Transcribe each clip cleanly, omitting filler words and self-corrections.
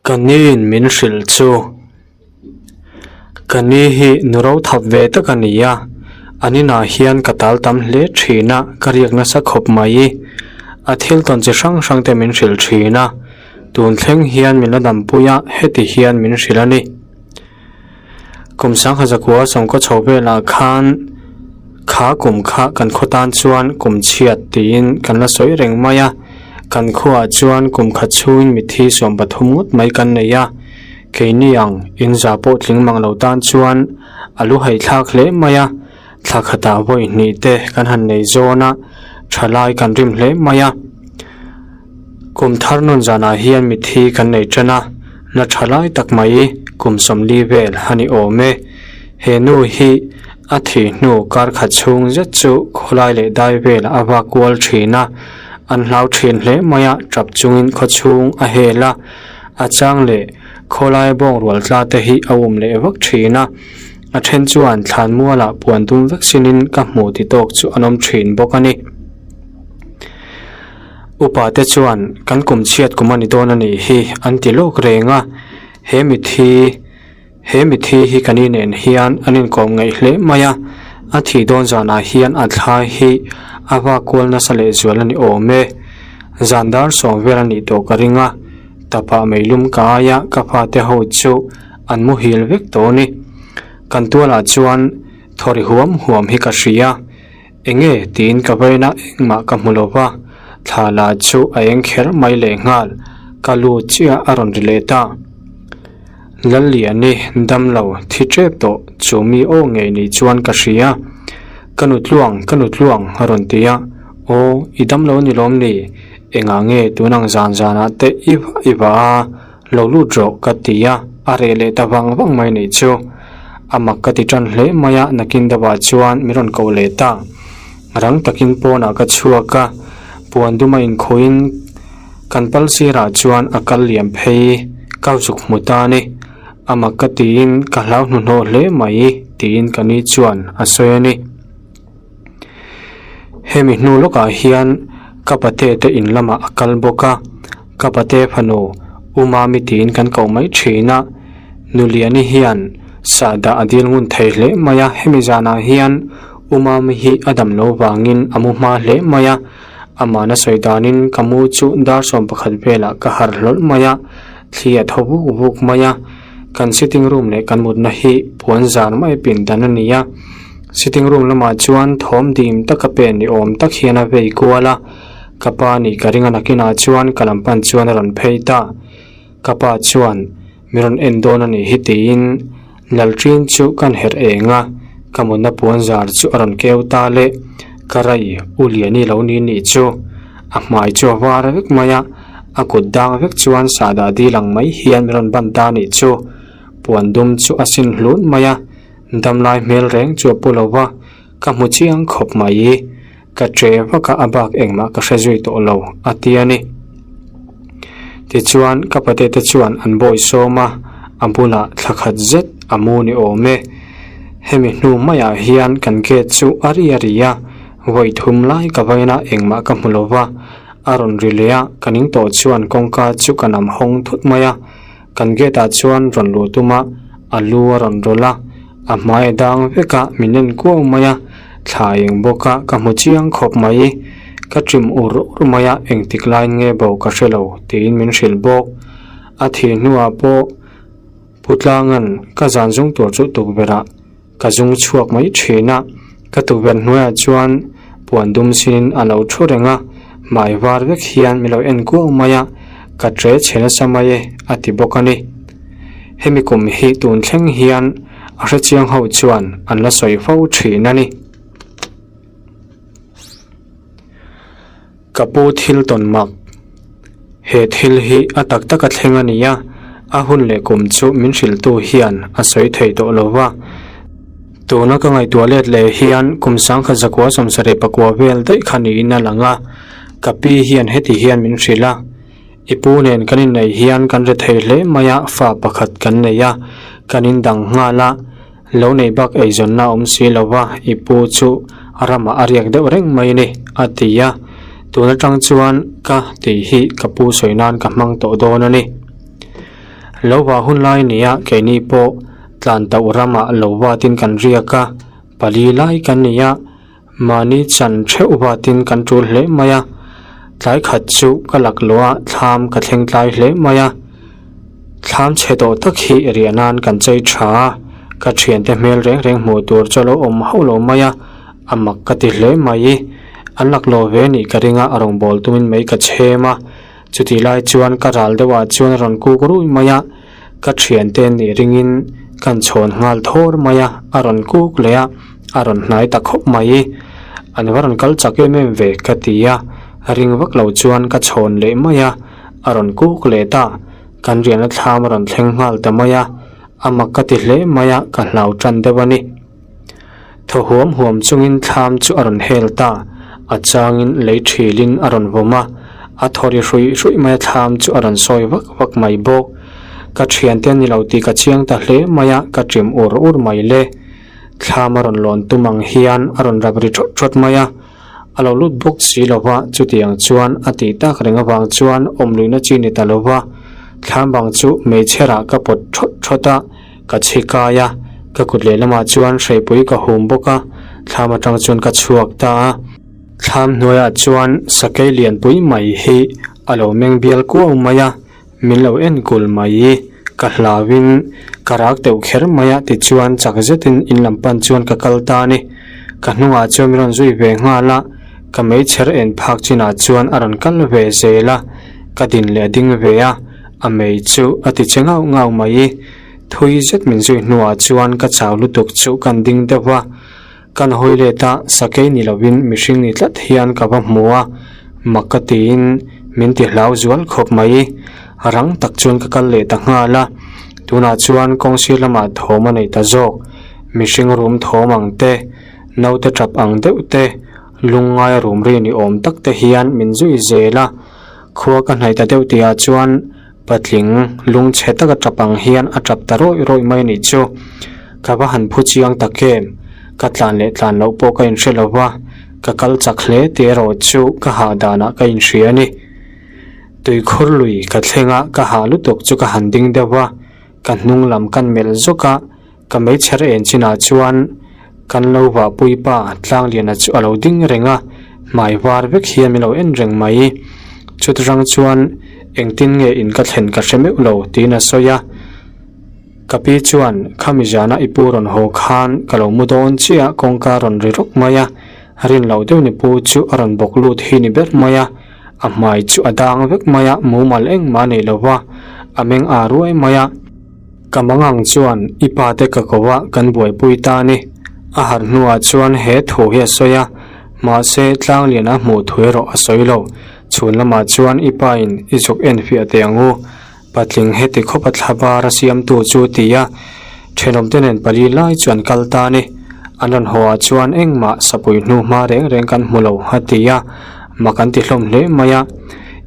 Ka niin min hrilh chu. Ka ni hi nu ro thap ve tak a ni a, an inah hian ka tal tam hle thin a, ka riak nasa khawp mai. A thil tawn chi hrang hrang te min hrilh thin a, tun thleng hian min la dampui a, heti hian min hrilh a ni. Kum sangha zakua sawmkaw chho velah khan kha kum kha kan khaw tan chuan kum chhiat tiin kan la sawi reng mai a, kan khuaah chuan kum khat chhungin mithi 13 ngawt mai kan nei a, keini ang inza pawh tling mang lo tan chuan a lu haithlak hle mai a, thla khatah vawi hnih te kan han nei zawn a, thalai kan rim hle mai a. Kum thar nun zanah hian mithi kan nei tan a, la tha lai tak mai kum 40 vel a ni awm e. He nu hi a thih hnu kar khat chhung zet chu khawlai leh dai velah a vak kual thin a, an hlau thin hle mai a, tap chungin khaw chhung a hel a, a chang leh khawlai bawng rual tla te hi a um leh vak thin a, a then chuan thlan mualah puan dum vek sinin ka hmu ti tawk chu an awm thin bawk a ni. Upa te chuan kan kum chhiat kum a ni dawn a nih hi an ti lawk reng a, he mithi he mithi hi kan inen hian an inkawm ngaih hle mai a, a thih dawn zanah hian a thla hi a vak kual nasa leh zual a ni awm e. Zan dar sawm vel a nih tawh ka ring a, tapah meilum ka aia ka fate ho chu an muhil vek tawh a ni. Kan tualah chuan thawri huam huam hi ka hria. Enge tiin ka vaina engmah ka hmu lo va, thla la chu a eng kher mai leh nghal, ka lu chiah a rawn ri leh ta. Lalliani damlo thi tep tawh chu mi aw ngei ni chuan ka hria. Ka nu tluang, ka nu tluang a rawn ti a, aw i damlo ni lawm ni, engah nge tunang zan zanah te i va i va a, Lo lut rawh ka ti a, a reh leh ta vang vang mai nih chu. A mak ka ti tan hle mai a, nakin deuhah chuan min rawn koh leh ta. Rang takin pawnah ka chhuak a, puan duma inkhuhin kan pal sirah chuan a kal liam phei ka zuk hmu ta a ni. A mak ka tiin ka hlau hnuhnawh hle mai tiin ka ni chuan a sawi a ni. Hemi hnu lawkah hian ka pate te in lamah a kal bawk a, ka pate fanu U Mami tiin kan koh mai thin a, Nuliani hian sahdah a dil ngun thei hle mai a, hemi zanah hian U Mami hi a dam lo vangin a mu hma hle mai a, amahna sawi danin ka mu chu dar 11 velah ka harh hlawlh mai a, thli a tho vuk vuk mai a. Kan sitting room leh kan mutna hi puan zar mai pindan a ni a, sitting room lamah chuan thawm dim taka pen ni awm tak hian a vei kual a, ka pa nih ka ring a nakinah chuan ka lam pan chuan a rawn phei ta. Ka pa chuan mi rawn en dawn a nih hi tiin lalṭin chu kan herh eng a, ka mutna puan zar chu a rawn keu ta le, ka rai u Liani lo ni nih chu a hmai chu a var vek mai a. A kut dang vek chuan sahdah dil ang mai hian min rawn ban ta nih chu. Puan dum chu a sin hlut mai a, damlai hmel reng chu a pu lo va, ka hmu chiang khawp mai. Ka che vak a, a bak engmah ka hre zui tawh lo, a ti a ni. Tichuan, ka pate te chuan an bawi sawm a, a bulah thla khat zet a mu ni awm e. Hemi hnu maiah hian kan gate chu a ri a ri a, vawi thum lai ka vaina engmah ka hmu lo va, A rawn ri leh a, ka ning tawh chuan kawngka chu ka nam hawng thut mai a, kan gate ah chuan rawn luh tum a, a lu a rawn rawlh a, a hmai a dang vek a, min en kuau mai a, thla a eng bawk a, ka hmu chiang khawp mai, ka trim ur ur mai a, engtik laiin nge bo ka hre lo tiin min hrilh bawk. A thih hnuah pawh Pu Tlanga'n ka zan zung tur chu tukverh ah Ka zung chhuak mai thin a, ka tukverh hnuaiah chuan puan dum sinin a lo thu reng a, hmai var vek hian min lo en kuau mai a, ka tre chhe nasa mai e a ti bawk a ni. Hemi kum hi tun thleng hian a hrechiang ho chuan an la sawi fo thin a ni. Ka pu thil tawn mak. He thil hi a tak taka thleng a ni a, a hun leh kum chu min hrilhtu hian a sawi thei tawh lo va. Tuna ka ngaihtuah let leh hian kum 1974 vel daih kha niin a lang a, ka pi hian heti hian min hrilh a, I pu nen kan inneih hian kan ri thei hle mai a, fa pakhat kan nei a, kan indang nghal a, Lo nei bak eizawnna a awm si lo va, i pu chu a ramah a riak deuh reng mai a ni, a ti a. Tun atang chuan ka tih hi ka pu sawi nan ka hmang tawh dawn a ni. Lo vah hun lai nia keini pawh tlan tauh ramah lo vatin kan riak a, pali lai kan ni a, mahni chan theuh vatin kan tul hle mai a. Tlai khat chu ka laklawh a thlam ka thleng tlai hle mai a. Thlam chhe tawh tak hi riah nan kan chei tha a, ka thiante hmel reng reng hmuh tur chu a lo awm hauh lo mai a, a mak ka ti hle mai. An laklawh ve nih ka ring a, a rawngbâwl tumin mai ka chhem a. Chutih lai chuan ka ral deuhah chuan a rawn kuk rui mai a, ka thiante nih ringin kan chhawn nghal thawr mai a, a rawn kuk leh a, a rawn hnai ta khawp mai. An va rawn kal chak em em ve ka ti a, ring vak lo chuan ka chhawn leh mai a, a rawn kuk leh ta. Kan riahna thlam a rawn thleng nghal ta mai a, a mak ka ti hle mai a, ka hlau tan deuh a ni. Thaw huam huam chungin thlam chu a rawn hel ta, a changin lei thilin a rawn vawm a, a thaw ri hruih hruih mai a thlam chu a rawn sawi vak vak mai bawk. Ka thiante ni lo tih ka chiang ta hle mai a, ka ṭim ur ur mai le. Thlam a rawn lawn tum ang hian a rawn rap ri ṭhawt ṭhawt mai a, a lo lut bawk si lo va, chutiang chuan a tih tak reng avang chuan awm luihna chi ni ta lo va, thlam bang chu meichherah ka pawt ṭhawt ṭhawt a. Ka chhi kai a, ka kut lehlamah chuan hreipui ka hum bawk a, thlam atang chuan ka chhuak ta a. Thlam hnuaiah chuan sakei lianpui mai hi a lo meng bial kuau mai a, min lo enkul mai. Ka hlauin ka rak deuh kher mai a tichuan chak zetin in lam pan chuan ka kal ta a ni. Ka hnungah chuan min rawn zui ve nghal a, ka meichher en phak chinah chuan a rawn kal ve zel a, ka din leh ding ve a. A mei chu a ti che ngauh ngauh mai. Thui zet min zui hnuah chuan ka chau lutuk chu kan ding deuh va. Kan hawi let a, sakei ni lovin mihring ni tlat hian ka va hmu a, mak ka tiin min ti hlau zual khawp mai. Rang tak chuan ka kal leh ta nghal a, tunah chuan kawng sir lamah thawm a nei ta zawk. Mihring rum thawm ang te, naute tap ang deuh te, lungngai rum ri ni awm tak te hian min zui zel a. Khua ka hnaih ta deuh tihah chuan patling lungchhe taka tap ang hian a tap ta rawih rawih mai a nih chu. Ka va han phu chiang tak em? Ka tlan leh tlan loh pawh ka inhre lo va, ka kal chak hle tih erawh chu ka hah danah ka inhria a ni. Tuikhur lui ka thleng a, ka hah lutuk chu ka han ding deuh va, ka hnung lam kan melh zawk a, Ka meichher en chinah chuan kan lo vahpui pa Tlangliana chu a lo ding reng a, hmai var vek hian min lo en reng mai. Chuta rang chuan engtin nge in ka thlen ka hre meuh lo tiin a sawi a. Ka pi chuan khami zana i pu rawn haw khan ka lo mu dawn chiah kawngka rawn ri rawk mai a, rin loh deuh ni pu chu a rawn bawk lut hi ni ber mai a, a hmai chu a dang vek mai a, mumal engmah a nei lo va, a meng aa ruai mai a. Ka mangang chuan i pa te ka ko a kan buaipui ta a ni. A harh hnuah chuan he thu hi a sawi a, mahse tlanglian a hmuh thu erawh a sawi lo. Chhun lamah chuan i pa in i zuk en fiah teh ang u. Patling heti khawp a thla bar a siamtu chu ti a, thenawmte nen pali lai chu an kal ta a ni. An rawn haw ah chuan engmah sapui hnu hma reng reng kan hmu lo a ti a, mak an ti hlawm hle mai a.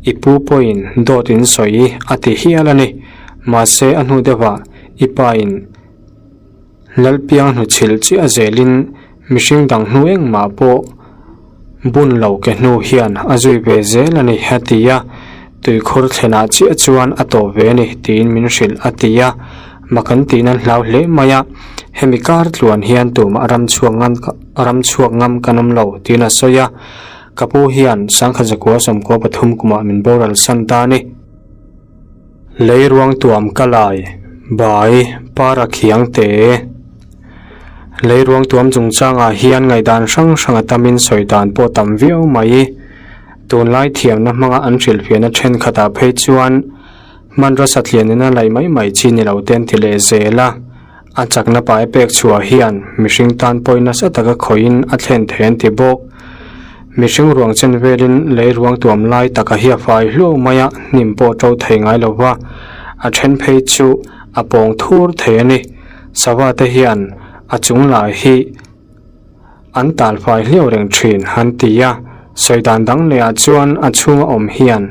I pu pawhin dawt in sawi a ti hial a ni. Mahse a hnu deuhah i pa in Lalpiang hnuchhilh chiah zelin mihring dang hnu engmah pawh bun lo ke hnu hian a zui ve zel a ni a ti a, tuikhur thlenah chiah chuan a tawp ve a ni tiin min hrilh a ti a, mak an tih nan hlau hle mai a, hemi kar tluan hian tumah ramchhuak ngam ramchhuak ngam kan awm lo tiin a sawi a, ka pu hian sangkhat zakua 13 kumah min boral san ta a ni. Lei ruang tuam ka lai, bai, para khiang te. Lei ruang tuam chungchangah hian ngaihdan hrang hrang a tamin sawi dan pawh tam viau mai. Tunlai thiamna hmanga an hrilhfiahna thenkhatah phei chuan hmanraw satlian ina laih mai mai chi ni lo te an ti leh zel a. A chakna pai pek chhuah hian mihring tan pawi nasa taka khawihin a thlen thei an ti bawk. Mihring ruang chen velin lei ruang tuam lai taka hi a fai hluau mai a, hnim pawh to thei ngai lo va, a then phei chu a pawng thur thei a ni. Sava te hian a chung lah hi an tal fai hliau reng thin an ti a, sawi dan dang leh ah chuan a chhunga awm hian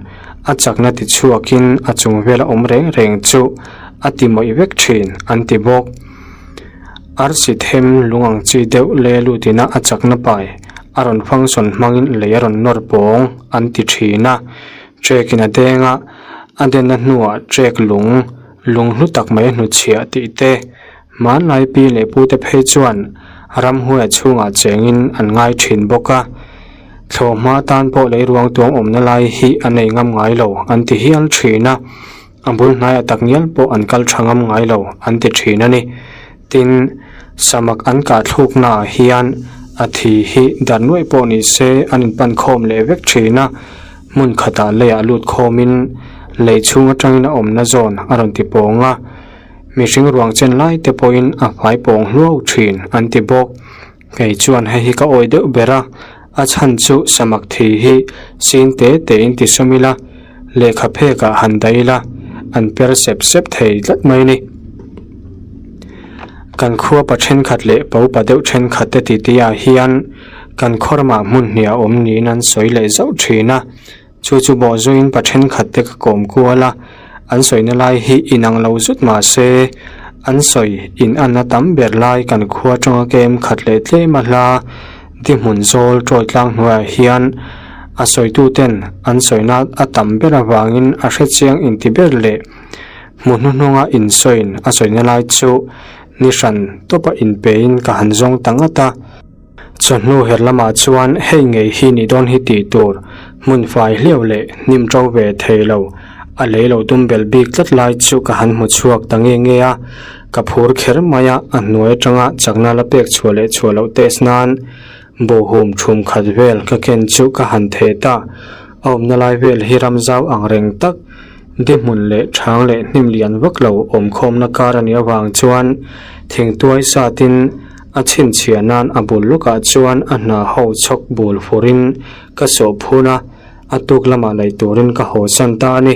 a chakna ti chhuakin a chung vela awm reng reng chu a ti mawih vek thin an ti bawk. Arsi them lung ang chi deuh le lutin a a chakna pai a rawn function hmangin lei a rawn nawr pawng an ti thin a, trek in a deng a, a denna hnuah trek lung. Lunghlu tak mai a hnutchhiah tih te, hmanlai pi leh pu te phei chuan ramhuai chhungah chengin an ngai thin bawk a. Thlawhhma tan pawh lei ruang tuang awmna lai hi a nei ngam ngai lo an ti hial thin a, a bul hnaiah tak ngial pawh an kal tha ngam ngai lo an ti thin a ni. Tin, samak an kah thluknaah hian a thi hi dar nuaih pawh ni se an inpan khawm leh vek thin a, hmun khatah leiah lut khawmin lei chhung atangin a awmna zawn a rawn ti pawng a, mihring ruang chen lai te pawhin a hmai pawng hluau thin an ti bawk. Kei chuan hei hi ka awi deuh ber a, a chhan chu samak thi hi sin te tein ti sawm ila, lehkha phekah han dah ila, an per sep sep thei tlat mai a ni. Kan khua pa thenkhat leh pa upa deuh thenkhat te titi ah hian kan khaw ramah hmun hnih a awm niin an sawi leh zauh thin a, Chu chu bawh zuiin pa thenkhat te ka kawm kual a, an sawina lai hi inang lo zut mah se, an sawi in anna tam ber lai kan khua atanga kem khat leh tlem a hla di hmun zawl tawi tlang hnuaiah hian a sawitu ten an sawina a tam ber avangin a hrechiang inti ber leh hmu hnuhnunga insawiin a sawina lai chu ni hran tawpa inpein ka han zawng ta ngat a. Chawhnu her lamah chuan hei ngei hi nih dawn hi tih tur hmun fai hliau leh hnim to ve thei lo, a lei lo dum bel bik tlat lai chu ka han hmu chhuak ta nge nge a, ka phur kher mai a, a hnuai atanga chakna la pek chhuah leh chhuah loh test nan buhhum thum khat vel ka ken chu ka han theh ta, a awmna lai vel hi ram zau ang reng tak di hmun leh thang leh hnim lian vak lo awm khawmna kar a nih avang chuan thingtuai satin A chhinchhiah nan a bul lawkah chuan a hna ho chhawk bul furin ka sawh phun a, a tuk lamah laih turin ka haw san ta a ni.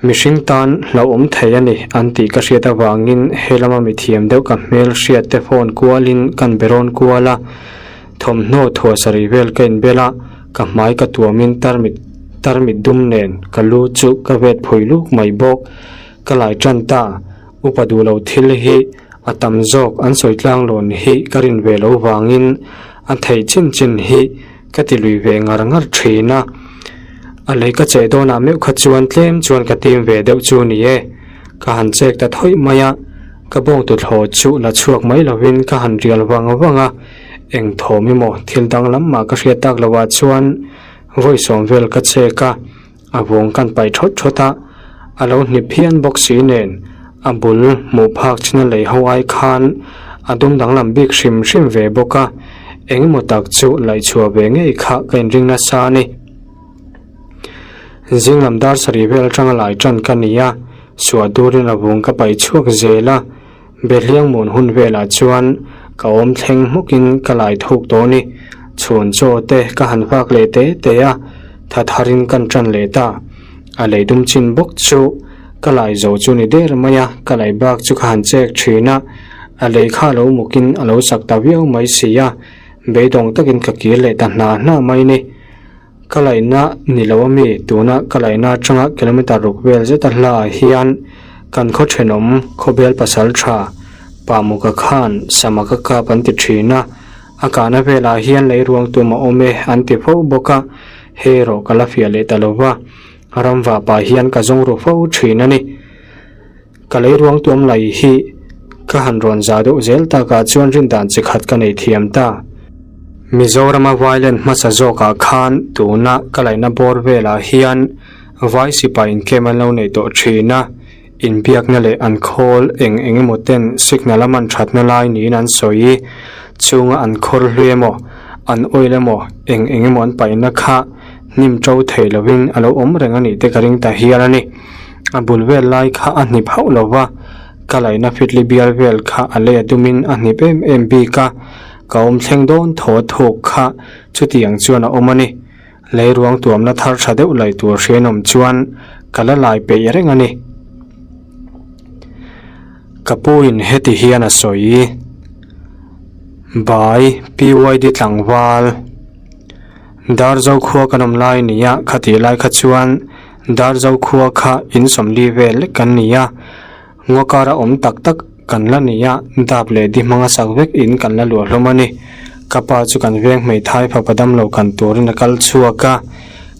Mihring tan hlauhawm thei a ni an tih ka hriat avangin he lama mithiam deuh ka hmel hriat te phone kualin kan be rawn kual a, thawmhnaw thuah sarih vel ka inbel a, ka hmai ka tuamin tarmit tarmit dum nen ka lu chu ka vet phui luk mai bawk. Ka lai tan ta. Upa duh lo thil hi a tam zawk an sawi tlang lawn hi ka rin ve lo vangin a theih chin chin hi ka ti lui ve ngar ngar thin a. A lei ka cheh dawnah meuh kha chuan tlem chuan ka tim ve deuh chu ni e. Ka han chek ta thawih mai a, ka bawng tuthlawh chu la chhuak mai lovin ka han rial vang vang a, eng thawm emaw thil danglam mah ka hriat tak lovah chuan vawi sawm vel ka chek a. A vawng kan paih thawt thawt a, a lo hnip phian bawk si nen a bul hmuh phak china lei ho ai khan a dum danglam bik hrim hrim ve bawk a, engemaw tak chu laih chhuah ve ngei kha ka inring nasa a ni. Zing lam dar sarih vel atanga lai tan ka ni a, suah durin a vawng ka paih chhuak zel a, Behliang mun hun velah chuan ka awm thleng hmukin ka lai thuk tawh a ni. Chhun chaw te ka han vak leh te te a, tha tharin kan tan leh ta. A lei dum chin bawk chu ka lai zo chu ni der mai a, ka lei bak chu ka han chek thin a, a lei kha lo mukin a lo sak ta viau mai si a, beidawng takin ka kir leh ta hna hna mai ni. Ka laihna ni lo ami tuna ka laihna atanga kilometer ruk vel zeta hlaah hian kan khaw thenawm khawbel pasal tha Pa Muka khan Samaka kap an ti thin a, a kahna velah hian lei ruang tum a awm e an ti fo bawk a, hei erawh ka la fiah leh ta lo va, ramvah pah hian ka zawng ru fo thin a ni. Ka lei ruang tuam lai hi ka han rawn za deuh zel takah chuan rindan chi khat ka nei thiam ta. Mizorama violent hmasa zawkah khan tuna ka laihna bawr velah hian vai sipai inkem an lo nei tawh thin a, inbiakna leh an khawl eng eng emaw ten signal a man thatna lai niin an sawi. Chunga an khawr hlui emaw, an oil emaw eng eng emaw an paihna kha hnim to thei lovin a lo awm reng a nih te ka ring ta hial a ni. A bul vel lai kha a hnip hauh lo va, ka laihna fitli bial vel kha a lei a dumin a hnip em em bik a, ka awm thleng dawn thaw thuk kha chutiang chuan a awm a ni. Lei ruang tuamna thar tha deuh laih tur hrianawm chuan ka la lai peih reng a ni. Ka pu in heti hian a sawi, Bai PYD tlangval, Darzo khua kan awm lai nia khatih lai kha chuan Darzo khua kha in sawmli vel lek kan ni a, ngaw kara awm tak tak kan la ni a, dap leh di hmanga sak vek in kan la luah hlawm a ni. Ka pa chu kan veng hmeithai fapa damlo kan turin a kal chhuak a,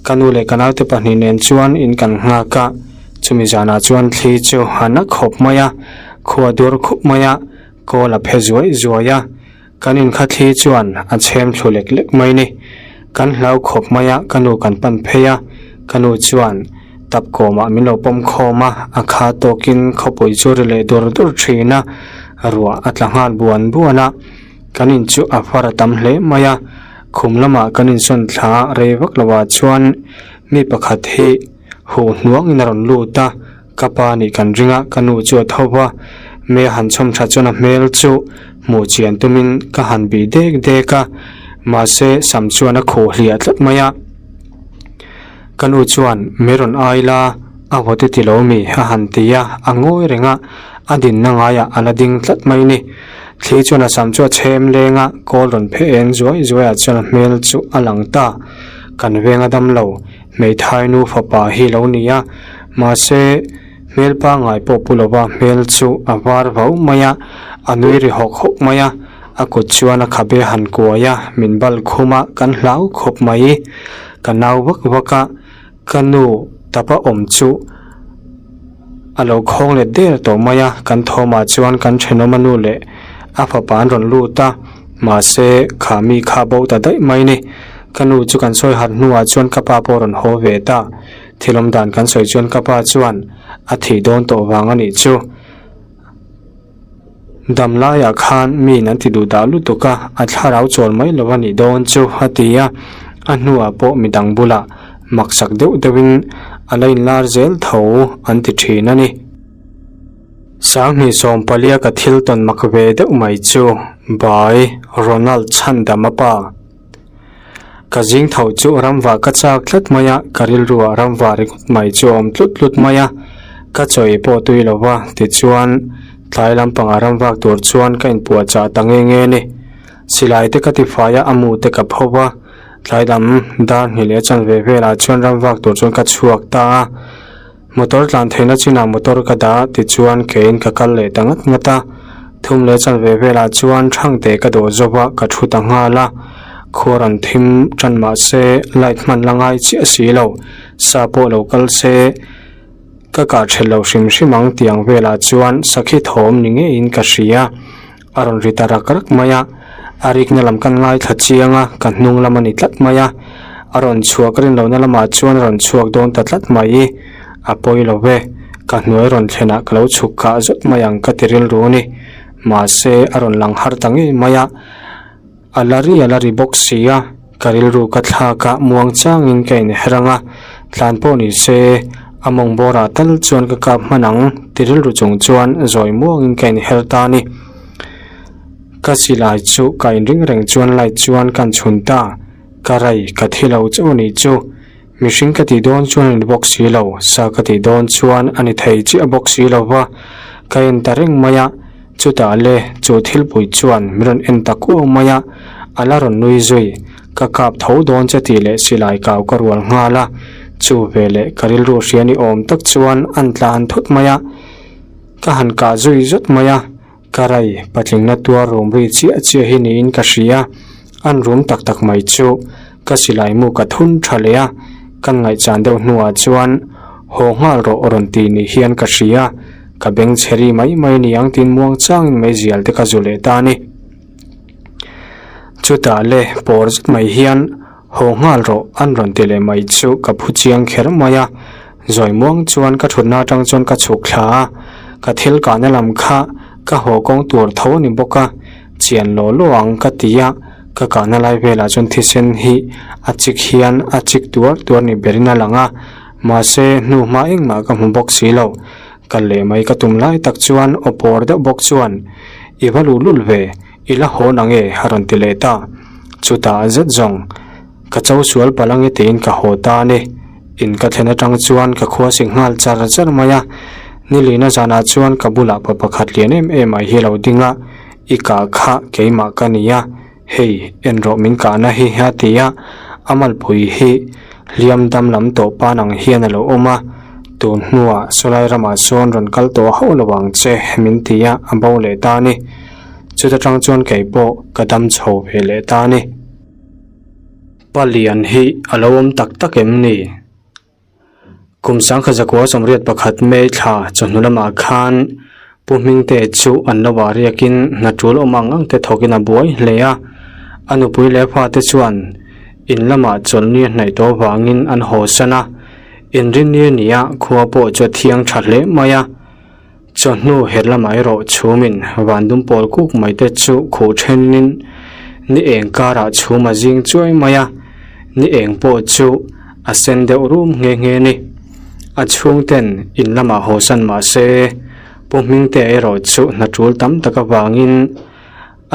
ka nu leh ka naute pahnih nen chuan in kan nghak a. Chumi zanah chuan thli chu a na khawp mai a, khua dur khup mai a, kawl a phe zuai zuai a. Kan inkha thli chuan a chhem thlu lek lek mai ni. Kan hlau khawp mai a, ka nu kan pan phei a, ka nu chuan tap kawmah min lo pawm khawm a, a kha tawkin khawpui chu ri leh dur dur thin a, ruah a tla nghal buan buan a, kan in chu a far a tam hle mai a, khum lamah kan insawn thla rei vak lovah chuan mi pakhat hi huh hnuangin a rawn lut a. Ka pa nih kan ring a, ka nu chu a tho va, me a han chhawm tha chuan a hmel chu hmuh chian tumin ka han bih dek dek a, mahse sam chuan a khuh hliah tlat mai a. Ka nu chuan me rawn ai la, a vawt i ti lo mi a han ti a, a ngawi reng a, a dinna ngaiah a la ding tlat mai ni. Thli chuan a sam chu a chhem leng a, kawl rawn phe eng zuai zuaiah chuan a hmel chu a lang ta. Kan veng a dam lo. Hmeithai nu fapa hi lo ni a, mahse hmel pangngai pawh pu lova hmel chu a var vau mai a, a nui ri hawk hawk mai a, a kut chuan a khabe han kuai a, min bal khum a, kan hlau khawp mai. Ka nau vak vak a, ka nu tapa awm chu a lo khawng let der tawh mai a, kan thawmah chuan kan thenawm a nu leh a fapa an rawn lut a, mahse kha mi kha bo ta daih mai ni. Ka nu chu kan sawi harh hnuah chuan ka pa pawh rawn haw ve ta. Thil awm dan kan sawi chuan ka pa chuan a thih dawn tawh vang a nih chu. Dam laiah khan miin an ti duh dah lutuk a, a thlarau chawl mai lo a nih dawn chu a ti a. A hnuah pawh midang bulah maksak deuh deuhin a la inlar zel tho an ti thin a ni. Sanghnih sawmpalia ka thil tawn mak ve deuh mai chu By Ronald Chhandama pa. Ka zing tho chu ramva ka chak tlat mai a, ka rilruah ramva ringawt mai chu a awm tlut tlut mai a, ka chawi pawh tui lo va, tichuan tlai lampangah ramvak tur chuan ka inpuahchah ta nge nge a ni. Silai te ka tifai a, a mu te ka pho va, tlai lam dar hnih leh a chanve velah chuan ramvak tur chuan ka chhuak ta a. Motor tlan theihna chinah motor ka dah tichuan keiin ka kal leh ta ngat ngat a, thum leh chanve velah chuan thangte ka dawh zawp a, ka thu ta nghal a, khuar an thim tan mah se light hman la ngai chiah si lo, sa pawh lo kal se ka kah thelh loh hrim hrim ang tiang velah chuan sakhi thawm ni ngeiin ka hria. A rawn ri ta rak rak mai a, a rikna lam kan ngaithla chiang a, ka hnung lam a ni tlat mai a, a rawn chhuak rin lohna lamah chuan a rawn chhuak dawn ta tlat mai, a pawi lo ve, ka hnuai rawn thlenah ka lo chhuk khah zawt mai ang ka ti rilru a ni, mahse a rawn lang har ta ngei mai a, a la ri a la ri bawk si a, ka rilru ka thlak a, muang changin ka inher ang a, tlan pawh ni se a mawng bawrah tal chuan ka kap hman ang ti rilru chung chuan zawi muangin ka inher ta a ni. Ka silai chu ka inring reng chuan light chuan kan chhun ta, ka rai ka thi lo chauh a nih chu. Mihring ka tih dawn chuan a ni bawk si lo, sa ka tih dawn chuan a ni thei chiah bawk si lo va, ka en ta reng mai a, chutah le chu thilpui chuan min rawn en ta kuau mai a, a la rawn nui zui, ka kap tho dawn che tih leh silai kau ka rual nghal a, chu veleh ka rilru hria ni awm tak chuan an tlan thut mai a, ka han kah zui zut mai a. Ka rai patlingna tuar rum ri chiah chiah hi niin ka hria, an rum tak tak mai chu ka silai mu ka thun tha leh a, kan ngaihchan deuh hnuah chuan haw nghal rawh rawn ti ni hian ka hria, ka beng chhe ri mai mai ni ang tin muang changin meizial te ka zu leh ta a ni. Chutah le pawr zet mai hian Haw nghal rawh an rawn ti leh mai chu ka phu chiang kher mai a, zawi muang chuan ka thutna atang chuan ka chhuk thla a, ka thil kahna lam kha ka haw kawng tur tho a ni bawk a, chian law law ang ka ti a, ka kahna lai velah chuan thisen hi a chik hian a chik tuar tuar ni berin a lang a, mahse hnu hma engmah ka hmu bawk si lo, kal leh mai ka tum lai tak chuan aw pawr deuh bawk chuan i va luh lul ve. I la hawn ang e, a rawn ti leh ta. Chutah zet zawng, ka cho sual palh ange tiin ka haw ta a ni. In ka thlen atang chuan ka khua sik nghal char char mai a. Nilina zanah chuan ka bulah pa pakhat lian em em mai hi a lo ding a, I kah kha keimah ka ni a, hei en rawh min kahna hi a ti a, a malpui hi hliam dam lam tawh pan ang hian a lo awm a, tun hnuah sawlai ramah sawn rawn kal tawh hauh lo ang che min ti a, a bo leh ta a ni. Chuta tang chuan kei pawh ka dam chho ve leh ta a ni. Palian hi a lo awm tak tak em ni? Kum 1981 May thla chawhnu lamah khan Pu Hmingte chu an lo ah riakin hna tul awm ang ang te thawkin a buai hle a. A nupui leh fate chuan in lamah chawlhni a hnaih tawh avangin an haw san a. Inrinni a ni a, khua pawh chu a thiang tha hle mai a. Chawhnu her lamah erawh chhumin van dum pawl kuk mai te chu khuh thenin ni eng karah chhum a zing chuai mai a, ni eng pawh chu a sen deuh rum nghe nghe a ni. A chhungten in lamah haw san mah se Pu Hmingte erawh chu hna tul tam tak avangin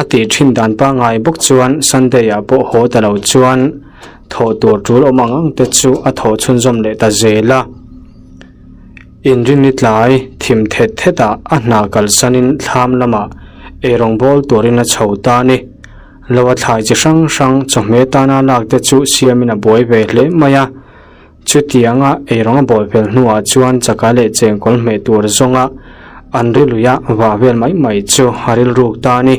a tih thin dan pangngai bawk chuan Sunday ah pawh haw ta lo chuan thawh tur tul awm ang ang te chu a thawh chhunzawm leh ta zel a. Inrinni tlai thim thet thet ah a hna kalsanin thlam lamah eirawng bawl turin a chho ta a ni. Lo a thlai chi hrang hrang chawhmeh tana lak te chu siamin a buai ve hle mai a. Chutianga eirawng a bawl fel hnuah chuan chaka leh chengkawl hmeh tur zawnga an ri lui a vah vel mai mai chu a rilruk ta a ni.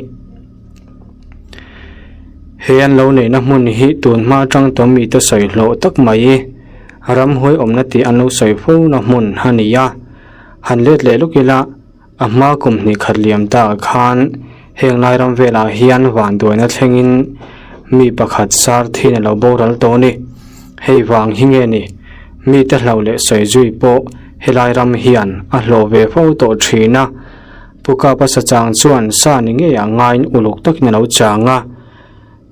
He an lo neihna hmun hi tun hma atang tawh mite sawi hlawh tak mai ramhuai awmna tih an lo sawi fo na hmun a ni a. Han let leh lawk ila a hma kum hnih khat liam ta ah khan heng lai ram velah hian vanduaina thlengin mi pakhat sar thin a lo boral tawh a ni. Hei vang hi nge ni? Mite hlauh leh sawi zui pawh helai ram hian a hlawh ve fo tawh thin a. Pu Kapa Sachang chuan sa ni ngeiah ngaiin uluk takin a lo chang a.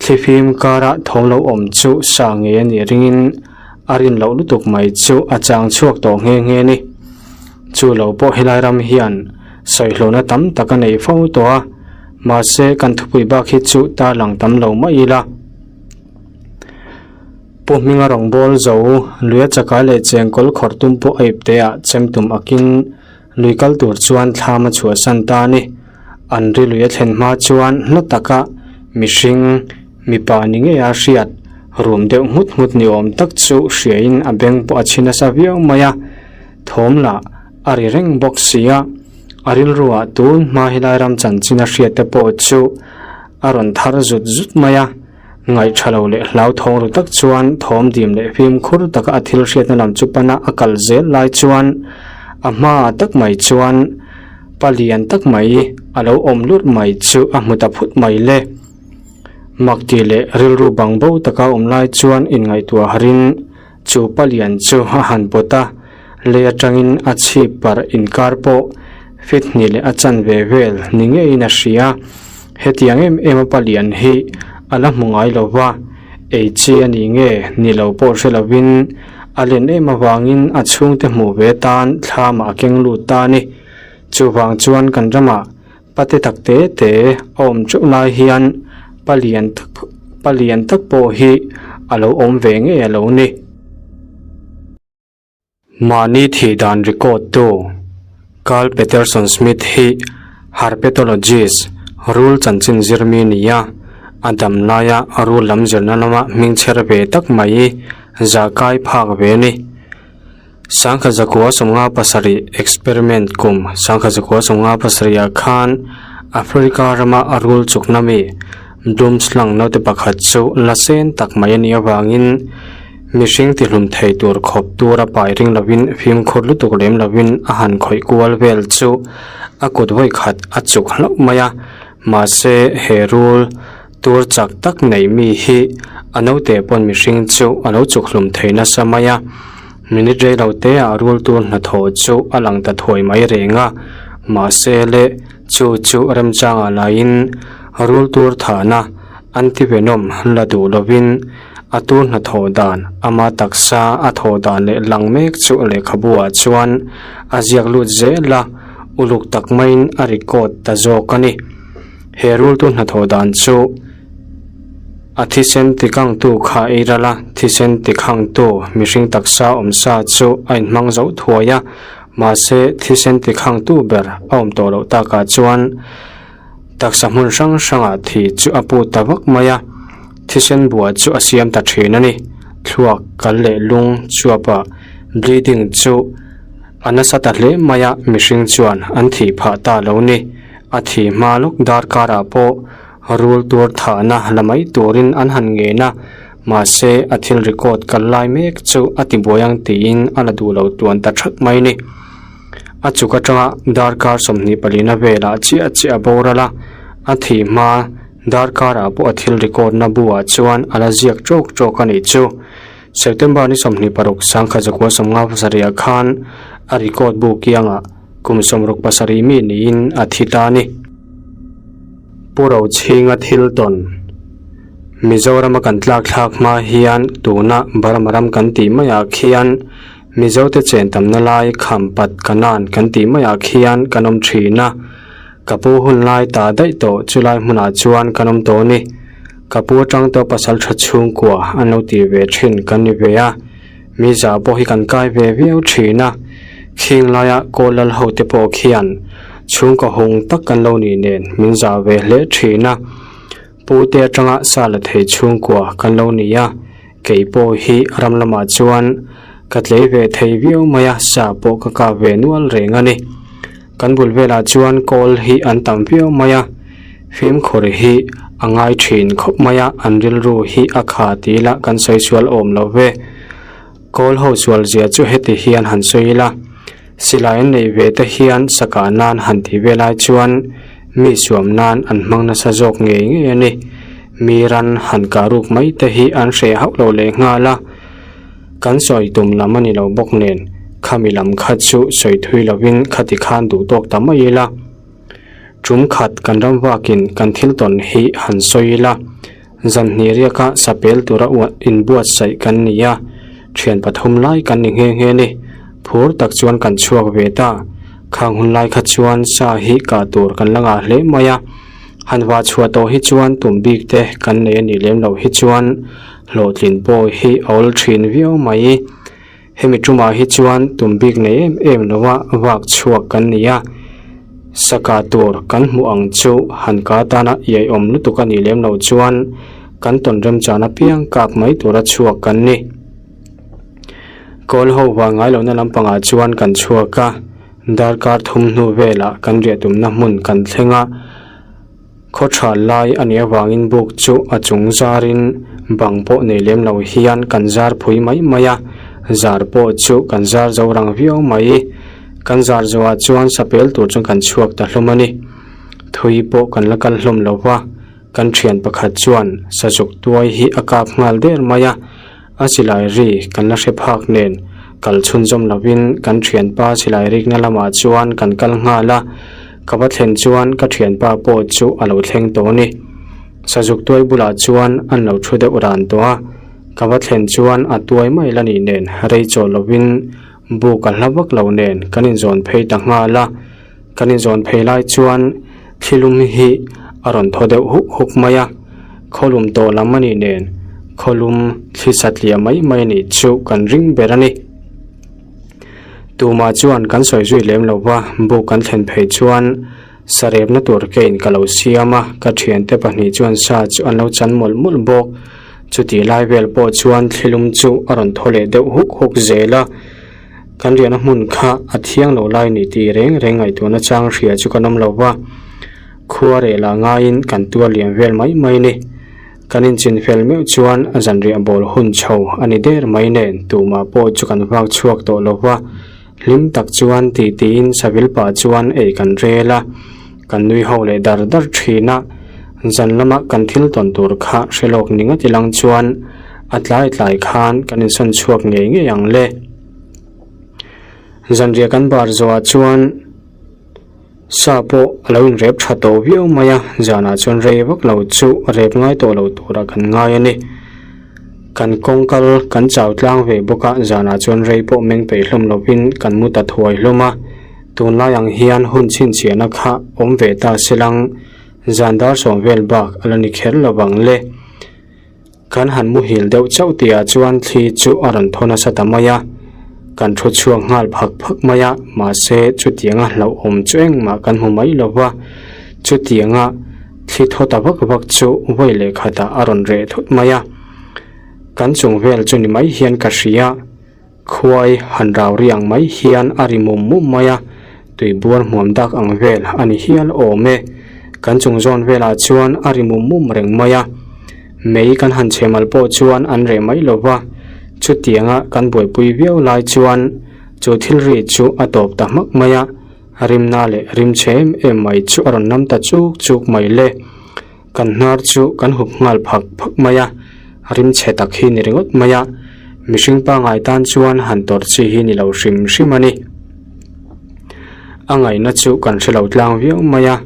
Thlifim kara thawm lo awm chu sa ngei a nih ringin a rin loh lutuk mai chu a chang chhuak tawh nghe nghe a ni. Chu lo pawh helai ram hian sawihlawhna tam tak a nei fo tawh a, mahse kan thupui bak hi chu tarlang tam lo mai ila. Pu Hminga rawngbâwl zo luia chakai leh chengkawl khawrh tum pawh a ip teh ah chem tum akin Lui kal tur chuan thlam a chhuahsan ta a ni. An ri lui a thlen hma chuan hla taka mihring mipa ni ngei a hriat rum deuh nghut nghut ni awm tak chu hriain a beng pawh a chhi nasa viau mai a. Thawm lah a ri reng bawk si a, a rilruah tun hma helai ram chanchin a hriat te pawh chu a rawn thar zut zut mai a. Ngaih tha lo leh hlauthawng ru tak chuan thawm dim leh fimkhur taka a thil hriatna lam chu pana a kal zel lai chuan a hmaah tak mai chuan pa lian tak mai a lo awm lut mai chu a hmu ta phut mai le. Mak tih leh rilru bang bo taka awm lai chuan inngaihtuah harin chu pa lian chu a han pawt a, lei atangin a chhip parh inkar pawh fit hnih leh a chanve vel ni ngeiin a hria. Hetiang em em a palian hi a la hmu ngai lo va, ei chi a ni nge ni lo pawh hre lovin a len em avangin a chhungte hmuh ve tan thlamah a keng lut ta a ni. Chuvang chuan kan ramah pate tak te te a awm teuh lai hian palian tak palian tak pawh hi a lo awm ve ngei a lo ni. Mahni thih dan record tu Karl Peterson Smith hi herpetologist, rul chanchin zirmi ni a, a dam laia rul lam zirna lama hmingchher ve tak mai zah kai phak ve a ni. 1957 experiment kum 1957 ah khan Africa rama a rul chukna mi Boomslang naute pakhat chu la sen tak mai a nih avangin Mihring tihlum thei tur khawp tura pai ring lovin fimkhur lutuk lem lovin a han khawih kual vel chu a kut vawi khat a chuk hlauh mai a, mahse he rul tur chak tak nei mi hi a naute pawn mihring chu a lo chuk hlum thei nasa mai a, minute rei lo te ah rul tur hnathawh chu a lang ta thuai mai reng a, mahse le chu chu remchangah laiin rul tur thahna antivenom la duh lovin A tur hnathawh dan, ama taksa a thawh dan leh lang mek chu lehkhabu ah chuan a ziak lut zel a, uluk tak maiin a record ta zawk a ni. He rultu hnathawh dan chu a thisen tikangtu kha ei ral a, thisen tikhangtu mihring taksa awmsa chu a inhmang zo thuai a, mahse thisen tikhangtu ber a awm tawh loh takah chuan Taksa hmun hrang hrangah thi chu a put ta vak mai a, thisen buah chu a siam ta thin a ni. Thluak, kal leh lung chuapah bleeding chu a nasa ta hle mai a, mihring chuan an thih phah ta lo ni. A thih hma lawk darkarah pawh rul tur thahna la mai turin an han ngen a. Mahse, a thil record kal lai mek chu a tibuai ang tiin a la duh lo tuan ta that mai ni. A chuk atanga darkar 24 na velah chiah chiah a boral a, a thih hma darkarah pawh a thil record na bu ah chuan a la ziak tawk tawk a nih chu. September ni 26 1957 ah khan a record bu kiangah kum 67 mi niin a thi ta a ni. Pu Rochhinga thil tawn Mizorama kan tlak thlak hma hian tuna Burma ram kan tih maiah khian Mizote chen tamna lai Khampat Kanan kan tih maiah khian kan awm thin a. Ka pu hun lai ta daih tawh chulai hmunah chuan kan awm tawh a ni. Ka pu atang tawh pasal tha chhungkua an lo tih ve thin kan ni ve a. Mi zah pawh hi kan kai ve viau thin a. Khing laia Kawl lal ho te pawh khian chhungkaw hung tak kan lo nih nen min zah ve hle thin a. Pu te atanga sa la thei chhungkua kan lo ni a, kei pawh hi ram lamah chuan ka tlei ve thei viau mai a, sa pawh ka kap ve nual reng a ni. Kan bul velah chuan kawl hi an tam viau mai a, fimkhur hi a ngai thin khawp mai a, an rilru hi a kha ti ila kan sawi sual awm lo ve. Kawl ho sual zia chu heti hian han sawi ila. Silai an neih ve te hian sakah nan han tih ve lai chuan mi suam nan an hmang nasa zawk ngei ngei a ni. Mi ran han kah ruk mai te hi an hreh hauh lo leh nghal a. Kan sawi tum lam a ni lo bawk nen khami lam kha chu sawi thui lovin khati khan duh tawk ta mai ila. Tum khat kan ram vakin kan thil tawn hi han sawi ila. Zan hnih riaka sapel tura uah inbuatsaih kan ni a, thian pathum lai kan ni nghe nghe ni. Phur tak chuan kan chhuak ve ta. Khang hun lai kha chuan sa hi kah tur kan la ngah hle mai a. Han vah chhuah tawh hi chuan tum bik te kan nei a nih lem loh hi chuan hlawhtlin pawh hi a awl thin viau mai. Hemi tumah hi chuan tum bik nei em em lova vak chhuak kan ni a, saka tur kan hmuh ang chu han ka tana iaiawm lutuk a nih lem loh chuan kan tawn remchan apiang kak mai tura chhuak kan ni. Kawl ho vang ngai lohna lampangah chuan kan chhuak a, darkar thum hnu velah kan riah tumna hmun kan thleng a, Khaw tha lai a nih avangin buk chu a chung zarin bang pawh nei lem lo hian kan zar phui mai mai a, zar pawh chu kan zar zo rang viau mai. Kan zar zawhah chuan sapel tur chuan kan chhuak ta hlawm a ni. Thui pawh kan la kal hlawm lo va, kan thian pakhat chuan sazuk tuai hi a kap nghal der mai a. A silai ri kan la hre phak nen kal chhunzawm lovin kan thianpa silai rikna lamah chuan kan kal nghal a, ka va thlen chuan ka thianpa pawh chu a lo thleng tawh a ni. Sazuk tuai bulah chuan an lo thu deuh ran tawh a, ka va thlen chuan a tuai mai la nih nen rei chawl lovin buk a hla vak lo nen kan inzawn phei ta nghal a, kan inzawn phei lai chuan thilum hi a rawn thaw deuh huk huk mai a, khawlum tawh lam a nih nen khawlum thli satliah mai mai a nih chu kan ring ber a ni. Tumah chuan kan sawi zui lem lo va, buk kan thlen phei chuan sarepna tur kein ka lo siam a, ka thiante pahnih chuan sa chu an lo chan mawlh mawlh bawk. Chutih lai vel pawh chuan thlilum chu a rawn thaw leh deuh huk huk zel a. Kan riahna hmun kha a thiang lo lai ni tih reng reng ngaihtuahna chang hria chu kan awm lo va, khua reh lah ngaiin kan tuar liam vel mai mai ni. Kan inchin fel meuh chuan a zanriah bawl hun chho a ni der mai nen tumah pawh chu kan vak chhuak tawh lo va, hlim tak chuan tih tiin savil pah chuan ei kan rel a, kan nui ho leh dar dar thin a, zan lama kan thil tawn tur kha hre lawk ni ngawt ilang chuan a tlai tlai khan kan insawn chhuak ngei ngei ang le. Zanriah kan bar zawhah chuan sa pawh a lo inrep tha tawh viau mai a, zanah chuan rei vak lo chu rep ngai tawh lo turah kan ngai a ni. Kan kawng kal kan chau tlang ve bawk a, zanah chuan rei pawh meng peih hlawm lovin kan mu ta thuai hlawm a. Tunlai ang hian hun chhinchhiahna kha awm ve ta se lang, zan dar sawm vel bak a la ni kher lo vang le. Kan han muhil deuh chauh tihah chuan thli chu a rawn thaw nasa ta mai a, kan thu chhuak nghal phak phak mai a, mahse chutianga hlauhawm chu engmah kan hmu mai lo va, chutianga thli thaw ta vak vak chu vawi leh khatah a rawn reh thut mai a, kan chung vel chu ni mai hian ka hria. Khuai han rau ri ang mai hian a ri mum mum mai a, tui buar hmuam dak ang vel a ni hial awm e. Kan chung zawn velah chuan a ri mum mum reng mai a. Mei kan han chhe mal pawh chuan an reh mai lo va, chutianga kan buaipui viau lai chuan chu thil ri chu a tawp ta hmak mai a, rimna leh rim chhe em em mai chu a rawn nam ta chuk chuk mai le. Kan hnar chu kan hup nghal phak phak mai a, rim chhe tak hi ni ringawt mai a, mihring pangngai tan chuan han tawrh chi hi ni lo hrim hrim a ni. A ngaihna chu kan hre lo tlang viau mai a.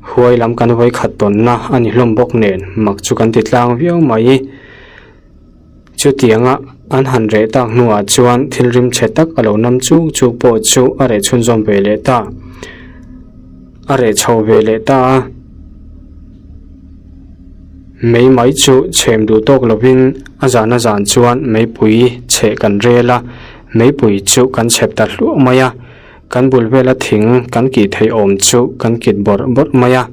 Huai lam kan vawi khat tawnna a ni hlawm bawk nen mak chu kan ti tlang viau mai. Chutianga an han reh tak hnuah chuan thil rim chhe tak a lo nam chuk chuk pawh chu a reh chhunzawm ve leh ta. A reh chho ve leh ta a. Mei mai chu chhem duh tawk lovin a zan a zan chuan meipui chheh kan rel a, meipui chu kan chhep ta hluah mai a. Kan bul vela thing kan kih theih awm chu kan kit bawrh bawrh mai a,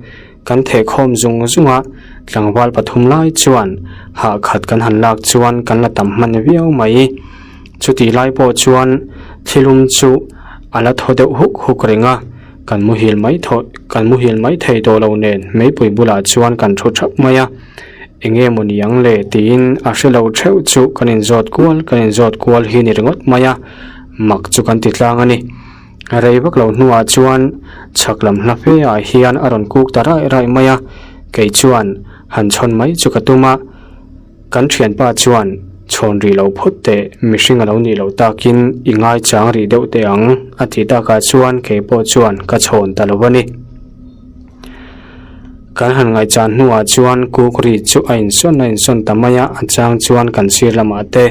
kan theh khawm zung zung a, tlangval pathum lai chuan hah khat kan han lak chuan kan la tam hman viau mai. Chutih lai pawh chuan thilum chu a la thaw deuh huk huk reng a, kan muhil mai thaw kan muhil mai thei tawh lo nen meipui bulah chuan kan thu thap mai a, eng emaw ni ang le tiin a hre lo theuh chu kan inzawt kual kan inzawt kual hi ni ringawt mai a. Mak chu kan ti tlang a ni. Rei vak lo hnuah chuan chhak lam hla fe ah hian a rawn kuk ta raih raih mai a, kei chuan han chhawn mai chu ka tum a. Kan thianpa chuan chhawn rih lo phawt teh mihring a lo nih loh takin i ngaichang rih deuh teh ang a tih takah chuan kei pawh chuan ka chhawn ta lo a ni. Kan han ngaihchan hnuah chuan kuk ri chu a insawn a insawn ta mai a, a chang chuan kan sir lamah te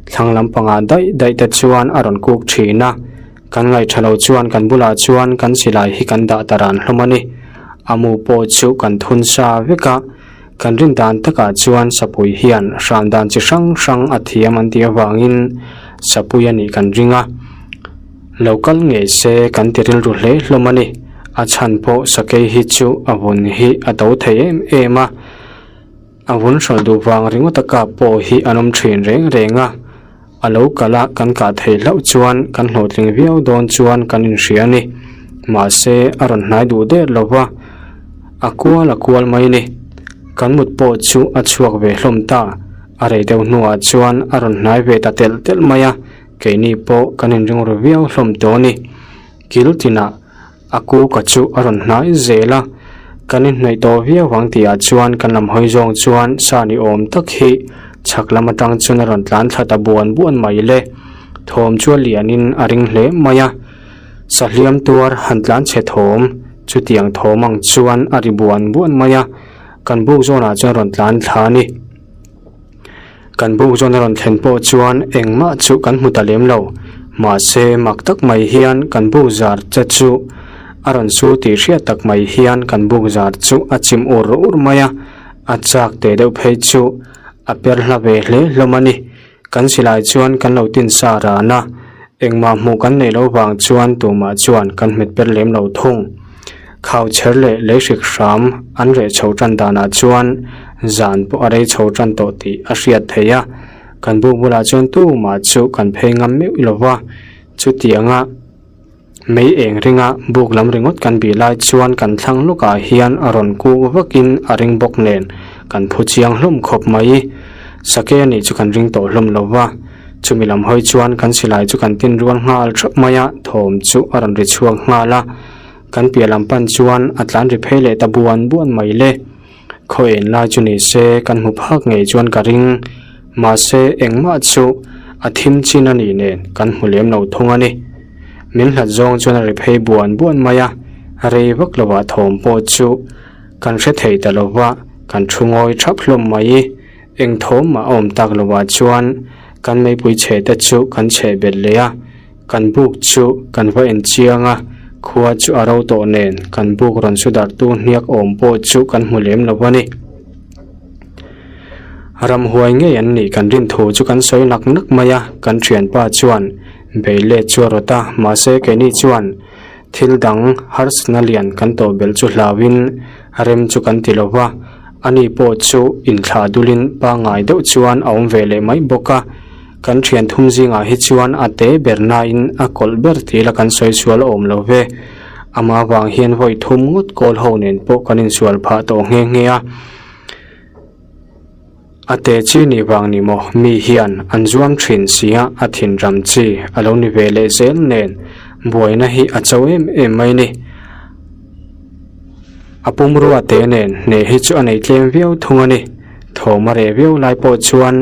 thlang lampangah daih daih te chuan a rawn kuk thin a. Kan ngaihṭha lo chuan kan bulah chuan kan silai hi kan dah ta ran hlawm a ni. A mu pawh chu kan thun sa vek a, kan rin dan takah chuan sapui hian hram dan chi hrang hrang a thiam an tih avangin sapui a nih kan ring a. Lo kal ngei se kan ti rilru hle hlawm a ni. A chhan pawh sakei hi chu a vun hi a do thei em em a, a vun hralh duh vang ringawt a kap pawh hi an awm thin reng reng a, a lo kal a kan kah theih hlauh chuan kan hlawhtling viau dawn chuan kan inhria a ni. Mahse a rawn hnai duh der lo va, a kual a kual mai a ni. Kan mut pawh chu a chhuak ve hlawm ta, a rei deuh hnuah chuan a rawn hnai ve ta telh telh mai a, keini pawh kan inring ru viau hlawm tawh a ni. Kil tinah a kuka chu a rawn hnai zel a, kan inhnaih tawh viau ang tihah chuan kan lam hawi zawng chuan sa ni awm tak hi chhak lam atang chuan a rawn tlan thla ta buan buan mai le. Thawm chu a lianin a ring hle mai a, sahliam tuar han tlan chhe thawm chutiang thawm ang chuan a ri buan buan mai a, kan buk zawnah chuan a rawn tlan thla a ni. Kan buk zawn a rawn thlen pawh chuan engmah chu kan hmu ta lem lo. Mahse, mak tak mai hian kan buk zar che chu a rawn su tih hriat tak mai hian kan buk zar chu a chim ur ur mai a, a chak teh deuh phei chu a per hla ve hle hlawm a ni. Kan silai chuan kan lo tin sa ran a, engmah hmuh kan neih loh vang chuan tumah chuan kan hmet per lem lo thung. Khau chher leh lei hrik hram an reh chho tan danah chuan zan pawh a rei chho tan tawh tih a hriat theih a, kan buk bulah chuan tumah chu kan phei ngam meuh lo va, chutianga mei eng ringa buk lam ringawt kan bih lai chuan kan thlang lawkah hian a rawn kuk vakin a ring bawk nen kan phu chiang hlawm khawp mai. Sake a nih chu kan ring tawh hlawm lo va, chumi lam hawi chuan kan silai chu kan tin rual nghal thap mai a, thawm chu a rawn ri chhuak nghal a. Kan piah lam pan chuan a tlan ri phei leh ta buan buan mai le. Khaw en lai chu ni se kan hmu phak ngei chuan ka ring. Mahse engmah chu a thim chin a nih nen kan hmu lem lo thung a ni. Min hlat zawng chuan a ri phei buan buan mai a, rei vak lovah thawm pawh chu kan hre thei ta lova kan thu ngawi thap hlawm mai. Eng thawm mah a awm tak lovah chuan kan meipui chhe te chu kan chheh belh leh a. Kan buk chu kan va en chiang a, khua chu a ro tawh nen kan buk rawn su darhtu hniak awm pawh chu kan hmu lem lo a ni. Ramhuai ngei an nih kan rin thu chu kan sawi nak nak mai a, kan thianpa chuan bei let chu a rawt a, mahse keini chuan thil dang harsatna lian kan tawh belh chu hlauhin rem chu kan ti lo va, ani pawh chu inthlah dulin pangngai deuh chuan a awm ve leh mai bawk a. Kan thian thum zingah hi chuan a te ber nain a kawlh ber tih la kan sawi sual awm lo ve. Amah vang hian vawi thum ngawt kawl ho nen pawh kan insual phah tawh nghe nghe a. A te chi ni vang ni maw mi hian an zuam thin sia a thinram chi a lo ni ve leh zel nen buaina hi a cho em em mai ni. A pumrua te nen hneh hi chu a nei tlem viau thung a ni. Thawm a reh viau lai pawh chuan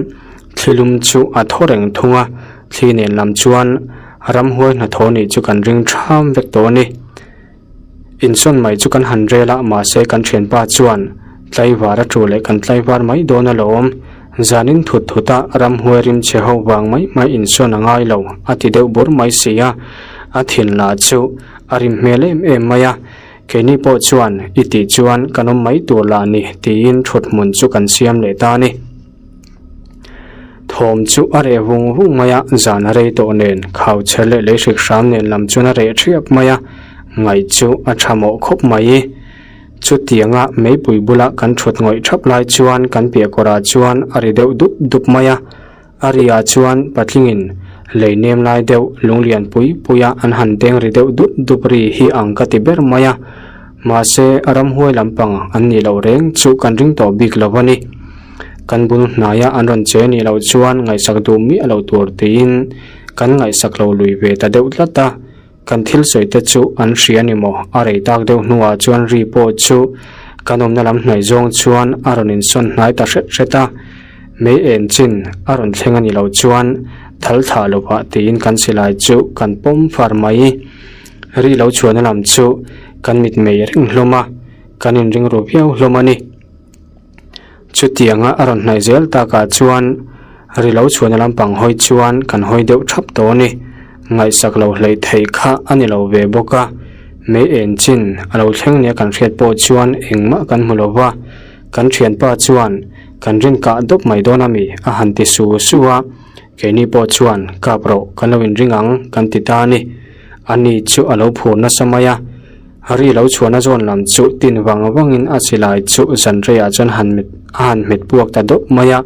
thlilum chu a thaw reng thung a, thli nen lam chuan ramhuai hnathawh nih chu kan ring tham vek tawh a ni. Insawn mai chu kan han rel a, mahse kan thianpa chuan tlaivar a tu leh kan tlaivar mai dawn alawm. Zanin thut thut a ramhuai rim chhe ho vang mai mai insawn a ngai lo a ti deuh bur mai si a, a thin lah chu a rim hmel em em mai a. Keini pawh chuan i tih chuan kan awm mai tur lah ni tiin thut hmun chu kan siam leh ta a ni. Thawm chu a reh vung vung mai a, zan a rei tawh nen, khau chher leh lei hrik hram nen lam chuan a reh thiap mai a, ngaih chu a tha mawh khawp mai. Chutianga meipui bula kan thut ngawih thap lai chuan kan piah kawrah chuan a ri deuh dup dup mai a, a ri ah chuan patlingin lei nem lai deuh lunglian pui pui a an han deng ri deuh dup dup ri hi ang ka ti ber mai a, mahse ramhuai lampang an nih loh reng chu kan ring tawh bik lo a ni. Kan bul hnaia an rawn che nih loh chuan ngaihsak duh miah loh tur tiin kan ngaihsak lo lui ve ta deuh tlat a, kan thil sawi te chu an hria ni maw? A rei tak deuh hnuah chuan ri pawh chu kan awmna lam hnaih zawng chuan a rawn insawn hnai ta hret hret a, mei en chin a rawn thleng a nih loh chuan thal thlah lovah tiin kan silai chu kan pawm far mai. Ri lo chhuahna lam chu kan mitmei reng hlawm a, kan inring ru viau hlawm a ni. Chutianga a rawn hnaih zel takah chuan ri lo chhuahna lampang hawi chuan kan hawi deuh thap tawh a ni. Ngaihsak lo hleih theih kha a ni lo ve bawk a, mei en chin a lo thleng nia kan hriat pawh chuan engmah kan hmu lo va, kan thianpa chuan kan rin kah dawp mai dawn a mi a han ti su su a, keini pawh chuan kap rawh kan lo inring ang kan ti ta a ni. Ani chu a lo phur nasa mai a. Ri lo chhuahna zawn lam chu tin vang vangin a silai chu zanreiah chuan han mit a han hmet puak ta deuh mai a,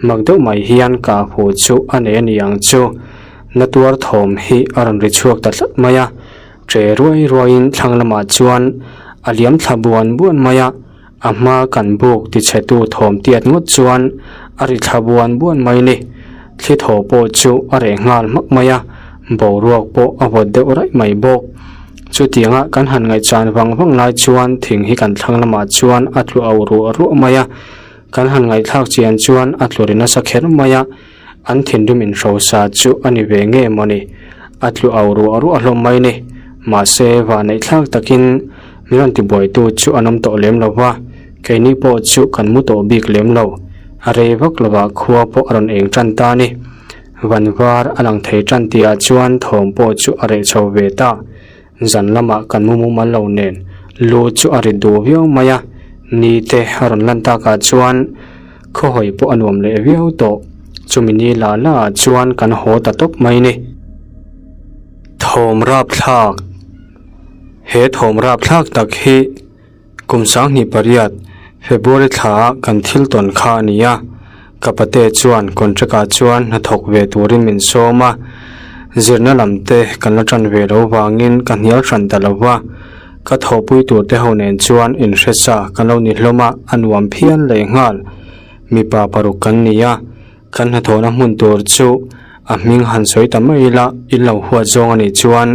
mak deuh mai hian kah hu chu a nei a ni ang chu. Na tuar thawm hi a rawn ri chhuak ta tlat mai a, ṭe ruai ruaiin thlang lamah chuan a liam thla buan buan mai a, a hma kan buk tichhetu thawm tiat ngawt chuan a ri thla buan buan mai ni. Thli thaw pawh chu a reh nghal hmak mai a, boruak pawh a vawt deuh raih mai bawk. Chutianga kan han ngaihchan vang vang lai chuan thing hi kan thlang lamah chuan a tlu au ruah ruah mai a, kan han ngaihthlak chian chuan a tlu ri nasa kher mai a, an thinrim inhrosa chu a ni ve nge mawni, a tlu au ruah ruah hlawm mai ni. Mahse, vahneih thlak takin min rawn tibuaitu chu an awm tawh lem lo va, keini pawh chu kan mu tawh bik lem lo. A rei vak lovah khua pawh a rawn eng tan ta a ni. Van var a lang thei tan tihah chuan thawm pawh chu a reh chho ve ta. Zan lamah kan mu mumal lo nen lu chu a rit duh viau mai a, ni te a rawn lan takah chuan khawhawi pawh a nuam leh viau tawh. Chumi ni la la ah chuan kan haw ta tawp mai ni. Thawm rapthlak He thawm rapthlak tak hi Kum 28, February thla ah kan thil tawn kha a ni a, ka pate chuan contract ah chuan hnathawk ve turin min sawm a, zirna lam te kan la tan ve lo vangin ka hnial hran ta lo va, ka thawhpui tur te ho nen chuan inhre sa kan lo ni hlawm a, a nuam phian leh nghal. Mipa paruk kan ni a, kan hnathawhna hmun tur chu a hming han sawi ta mai ila, in lo huat zawng a nih chuan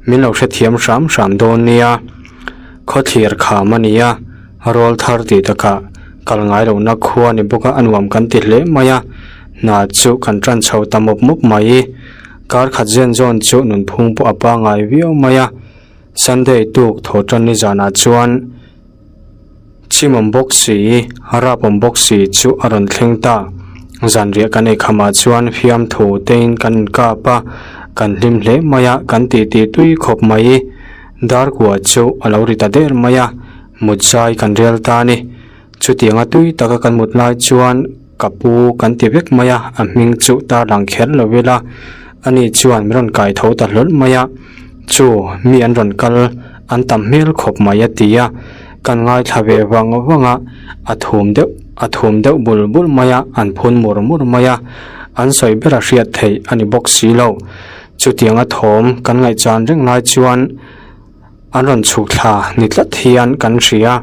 Min lo hrethiam hram hram dawn nia, khawthlir kham a nia, rawl thar tih takah kal ngai lohna khua ni bawk a, a nuam kan ti hle mai a, hna chu kan tan chho ta mawp mawp mai. Kar khat zen zawn chu nunphung pawh a pangai viau mai a, Sunday tuk thaw tan ni zanah chuan Chimawm bawk si, rapawm bawk si chu a rawn thleng ta. Zanriah kan ei khamah chuan fiamthu tein kan inkap a, kan hlim hle mai a, kan titi tui khawp mai. Darkua chu a lo ri ta der mai a, mut zai kan rel ta a ni. Chutianga tui taka kan mut lai chuan ka pu kan ti vek mai a, a hming chu tarlang kher lo ila, ani chuan min rawn kai tho ta hlawl mai a. Chu mi an rawn kal an tam hmel khawp mai a ti a, kan ngaithla ve vang vang a, a thum deuh a thum deuh bul bul mai a, an phun mur mur mai a, an sawi ber a hriat theih a ni bawk si lo. Chutianga thawm kan ngaihchan reng lai chuan an rawn chhuk thla ni tlat hian kan hria,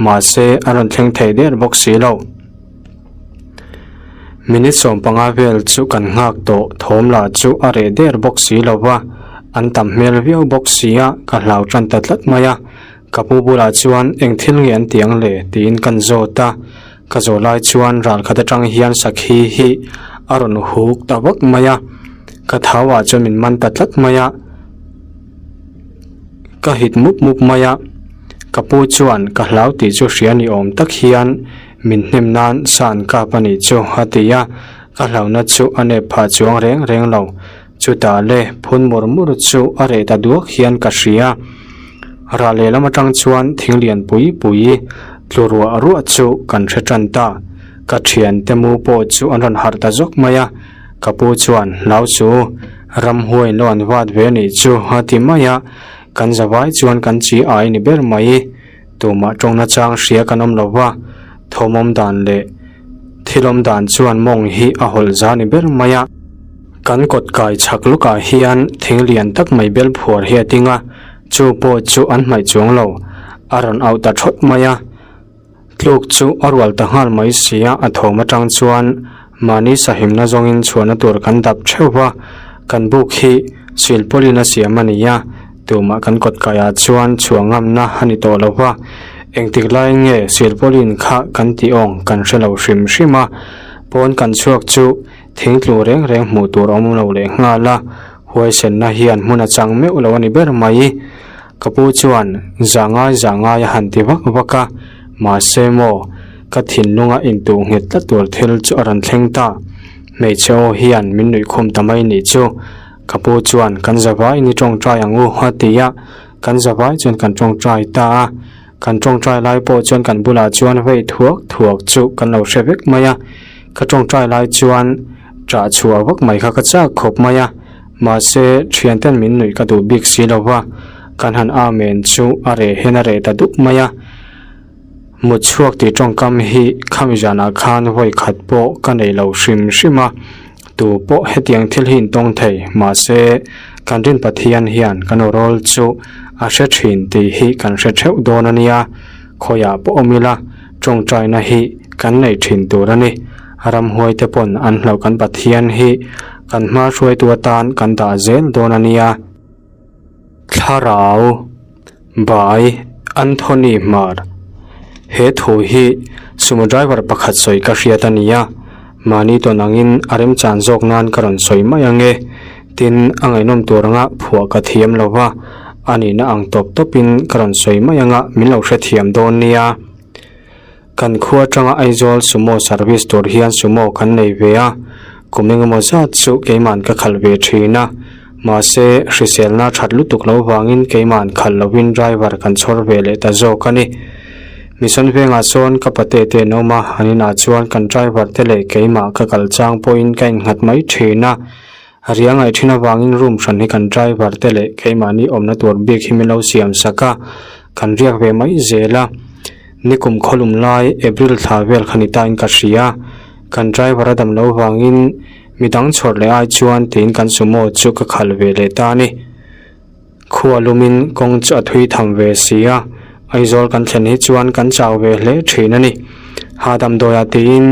mahse an rawn thleng thei der bawk si lo. Minute 15 vel chu kan nghak tawh, thawm lah chu a reh der bawk si lo va, an tam hmel viau bawk si a, ka hlau tan ta tlat mai a. Ka pu bulah chuan eng thil nge an ti ang le tiin kan zawt a, ka zawh lai chuan ral khat atang hian sakhi hi a rawn huk ta vak mai a, ka thau ah chuan min man ta tlat mai a, ka hit mup mup mai a, ka pu chuan ka hlau tih chu hria ni awm tak hian min hnem nan sa an kap a nih chu a ti a, ka hlauhna chu a nep phah chuang reng reng lo. Chutah le phun mur mur chu a reh ta duak hian ka hria. Rah lehlam atang chuan thing lian pui pui tlu ruah ruah chu kan hre tan ta. Ka thiante mu pawh chu an rawn harh ta zawk mai a, ka pu chuan hlau chu ramhuai lo an vat ve anih chu a ti mai a, kan zavai chuan kan chi ai ni ber mai. Tumah tawngna chang hria kan awm lo va, thawmawm dan leh thilawm dan chuan mawng hi a hawlh za ni ber mai a. Kan kawt kai chhak lukah hian thing lian tak mai bel phuar hi a ding a, chu pawh chu an hmaih chuang lo, a rawn auh ta thawt mai a. Tluk chu a rual ta nghal mai si a, a thawm atang chuan mahni sahimna zawngin chhuahna tur kan dap theuh va, kan buk hi silpawlin a siam a ni a, tumah kan kawt kaiah chuan chhuah ngamna a ni tawh lo va, engtik laiin nge silpawlin kha kan tih awng kan hre lo hrim hrim a, pawn kan chhuak chu Thing tlu reng reng hmuh tur a awm lo leh nghal a, huaisenna hian hmun a chang meuh lo a ni ber mai. Ka pu chuan zah ngai zah ngai a han ti vak vak a, mahse maw, ka thinlunga intuh nghet tlat tur thil chu a rawn thleng ta. Hmeichhe aw hian min nuih khum ta mai nih chu. Ka pu chuan kan zavaiin i tawngtai ang u a ti a, kan zavai chuan kan tawngtai ta a. Kan tawngtai lai pawh chuan kan bulah chuan vei thuak thuak chu kan lo hre vek mai a, ka tawngtai lai chuan ṭah chhuah vak mai kha ka chak khawp mai a, mahse thianten min nuih ka duh bik si lo va, kan han amen chu a reh hian a reh ta dup mai a. Mut chhuak tih tawngkam hi khami zanah khan vawi khat pawh ka nei lo hrim hrim a, tu pawh hetiang thil hi intawng thei, mahse kan rin Pathian hian kan awrawl chu a hre thin tih hi kan hre theuh dawn a nia, khawiah pawh awm ila tawngtaina hi kan nei thin tur a ni. Ramhuai te pawn an hlauh kan Pathian hi kan hma hruaitu atan kan dah zel dawn a nia. Thlarau by Anthony Hmar He thu hi sumo driver pakhat sawi ka hriat a ni a, mahni tawn angin a remchan zawk nan ka rawn sawi mai ang e. Tin, a ngaihnawm tur anga phuah ka thiam lo va, a nihna ang tawp tawpin ka rawn sawi mai anga min lo hrethiam dawn nia. Kan khua atanga Aizawl sumo service tur hian sumo kan nei ve a, kum engemaw zat chu keiman ka khalh ve thin a, mahse hriselna that lutuk lo vangin keiman khalh lovin driver kan chhawr ve leh ta zawk a ni. Mission vengah sawn ka pate te an awm a, an inah chuan kan driver te leh keimah ka kal chang pawhin ka innghat mai thin a, Ria ngaih thin avangin room hran hi kan driver te leh keimahni awmna tur bik hi min lo siam sak a, kan riak ve mai zel a. Nikum khawlum lai April thla vel kha ni tain ka hria. Kan driver a dam lo vangin midang chhawr leh ai chuan tiin kan sumo chu ka khalh ve leh ta a ni. Khua lumin kawng chu a thui tham ve si a, Aizawl kan thlen hi chuan kan chau ve hle thin a ni. Hahdam dawiah tiin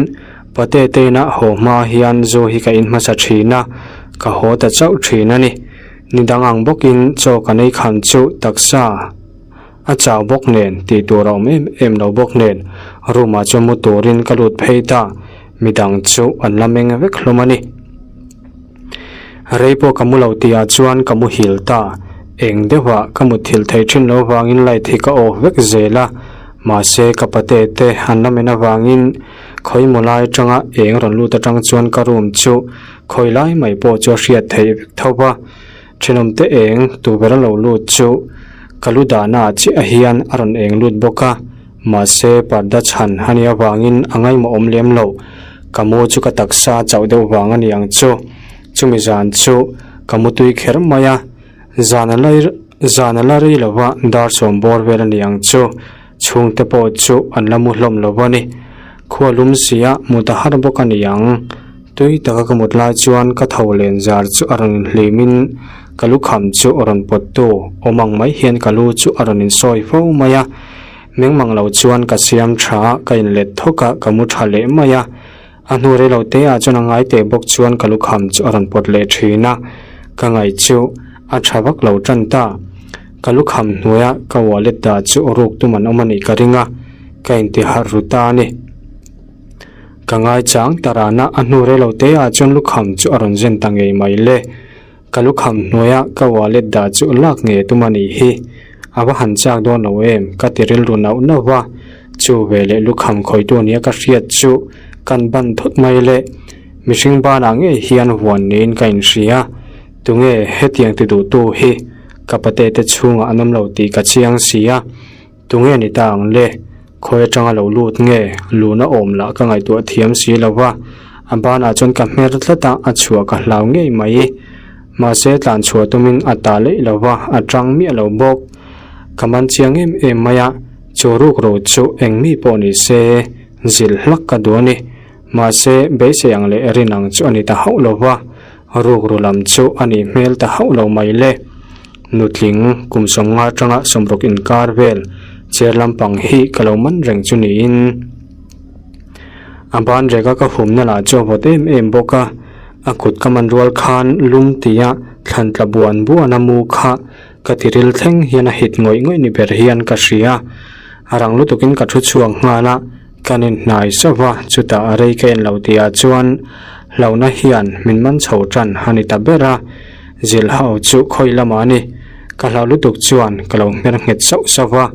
pate te inah haw hma hian zu hi ka in hmasa thin a, ka haw ta chauh thin a ni. Ni dang ang bawkin chaw kan ei kham chu taksa a chau bawk nen tih tur a awm em em lo bawk nen room ah chuan mu turin ka lut phei ta, midang chu an la meng vek hlawm a ni. Rei pawh ka mu lo tihah chuan ka muhil ta. Eng deuhah ka mutthilh theih thin lo vangin light hi ka off vek zel a, mahse ka pate te an la men avangin khawi maw lai atanga eng rawn lut atang chuan ka room chu khawi lai mai pawh chu a hriat theih vek tho va. Thenawmte eng tuber a lo lut chu ka lu dahna ah chiah hian a rawn eng lut bawk a. Mahse, parda chhan a nih avangin a ngaihmawh awm lem lo. Ka mu chu ka taksa chauh deuh vang a ni ang chu. Chumi zan chu ka mu tui kher mai a, zan a la zan a la rei lo va, dar sawm bawr vel a ni ang chu. Chhungte pawh chu an la mu hlawm lo a ni. Khua lum sia mut a har bawk a ni ang. Tui taka ka mut lai chuan ka tho len zar chu a rawn inhlimin ka lukham chu a rawn pawt tu awm ang mai hian ka lu chu a rawn insawi fo mai a. Meng mang lo chuan ka siam tha a, ka inlet thawk a, ka mu tha leh mai a. A hnu rei lo te ah chuan a ngai teh bawk chuan ka lukham chu a rawn pawt leh thin a, ka ngaih chu a tha vak lo tan ta. Ka lukham hnuaia ka wallet dah chu ruk tum an awm a nih ka ring a, ka inti harh ru ta a ni. Ka ngai chang ta rana a hnu rei lo te ah chuan lukham chu a rawn zen ta ngei mai le. Ka lukham hnuaia ka wallet dah chu lak ngei tum a nih hi. A va han chak dawn lo em? Ka ti rilru nauh nauh a. Chu veleh lukham khawitu nia ka hriat chu kan ban thut mai le. Mihring banah ngei hian huan niin ka inhria. Tunge hetiang ti duhtu hi ka pate te chhungah an awm lo tih ka chiang si a. Tunge ni ta ang le? Khawi atanga lo lut nge? Luna awm lah ka ngaihtuah thiam si lo va, a banah chuan ka hmer tlat a, a chhuah ka hlau ngei mai. Mahse tlan chhuah tumin a ta leih lo va, a tang miah lo bawk. Ka man chiang em em mai a, chu ruk ro chu eng mi pawh ni se, zilh hlak ka duh a ni. Mahse beisei ang leh rin ang chu a ni ta hauh lo va, rukru lam chu a nih hmel ta hauh lo mai le. Nutling kum sawmnga atanga sawmruk inkar vel chair lampang hi ka lo man reng chu niin a ban reka ka humna lah chu a vawt em em bawk a, a kut ka man rual khan lum tia thlan tla buan buan a mu kha ka tiril thleng hian a hit ngawih ngawih ni ber hian ka hria. A rang lutukin ka thu chhuak nghal a, kan inhnai sauh va, chutah a rei ka en lo tihah chuan hlauhna hian min man chho tan a ni ta ber a. Zilhau chu khawi lamah a ni. Ka hlau lutuk chuan ka lo hmer nghet sauh sauh va,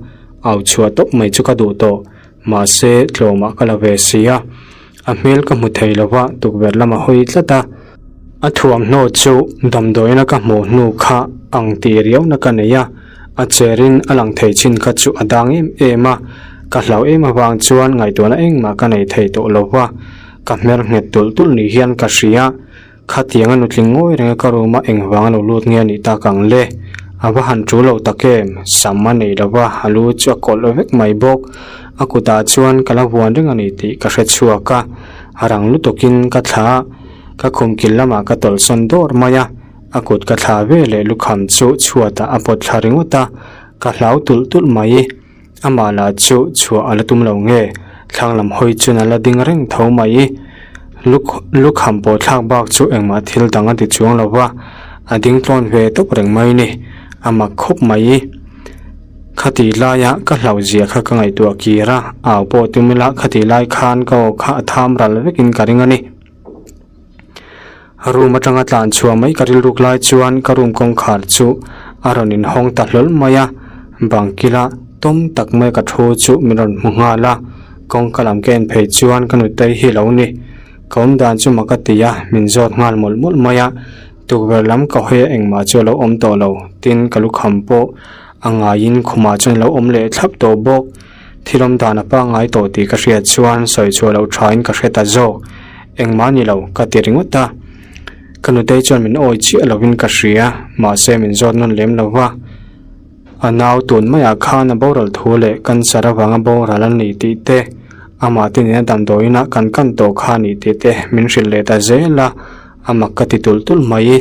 au chhuah tawp mai chu ka duh tawh. Mahse, tlawmah ka la ve si a. A hmel ka hmu thei lo va, tukverh lamah hawi tlat a. A thuamhnaw chu damdawiina ka hmuh hnu kha ang tih riauna ka nei a, a cherin a lang thei chin kha chu a dang em em a. Ka hlau em avang chuan ngaihtuahna engmah ka nei thei tawh lo va, ka hmer nghet tulh tulh ni hian ka hria. Khatiang a nutling ngawi reng a ka room a engvang a lo lut nge a nih tak ang le? A va han tul lo tak em? Sam a nei lo va, a lu chu a kawlh vek mai bawk. A kutah chuan ka la vuan reng a ni tih ka hre chhuak a, a rang lutukin ka thla a, ka khum kil lamah ka tawlhsawn dawr mai a, a kut ka thla ve leh lukham chu chhuatah a pawt thla ringawt a, ka hlau tulh tulh mai. Amah lah chu chhuah a la tum lo nge, thlang lam hawi chuan a la ding reng tho mai. Lukham pawh thlak bak chu engmah thil dang a ti chuang lo va, a ding tlawn ve tawp reng mai ni, a mak khawp mai. Khati laia ka hlauh zia kha ka ngaihtuah kir a, au pawh tum ila khati lai khan ka aw kha a tham ral vekin ka ring a ni. Room atanga tlan chhuah mai ka rilruk lai chuan ka room kawngkhar chu a rawn inhawng ta hlawl mai a, bang kila tawm tak mai ka thu chu min rawn hmu nghal a, kawngka lam ka en phei chuan ka nutei hi lo ni. Ka awm dan chu mak a ti a, min zawt nghal mawlh mawlh mai a, tukverh lam ka hawi a engmah chu a lo awm tawh lo, tin ka lukham pawh a ngaiin khumah chuan a lo awm leh thlap tawh bawk. Thil awm dan a pangngai tawh tih ka hriat chuan sawi chhuah loh thain ka hre ta zawk. Engmah ni lo, ka ti ringawt a. Ka nutei chuan min awi chiah lovin ka hria, mahse min zawt nawn lem lo va. A nau tun maiah khan a boral thu leh cancer avanga boral a ni tih te, amah te nena damdawiinah kan kan tawh kha a ni tih te min hrilh leh ta zel a, a mak ka ti tulh tulh mai.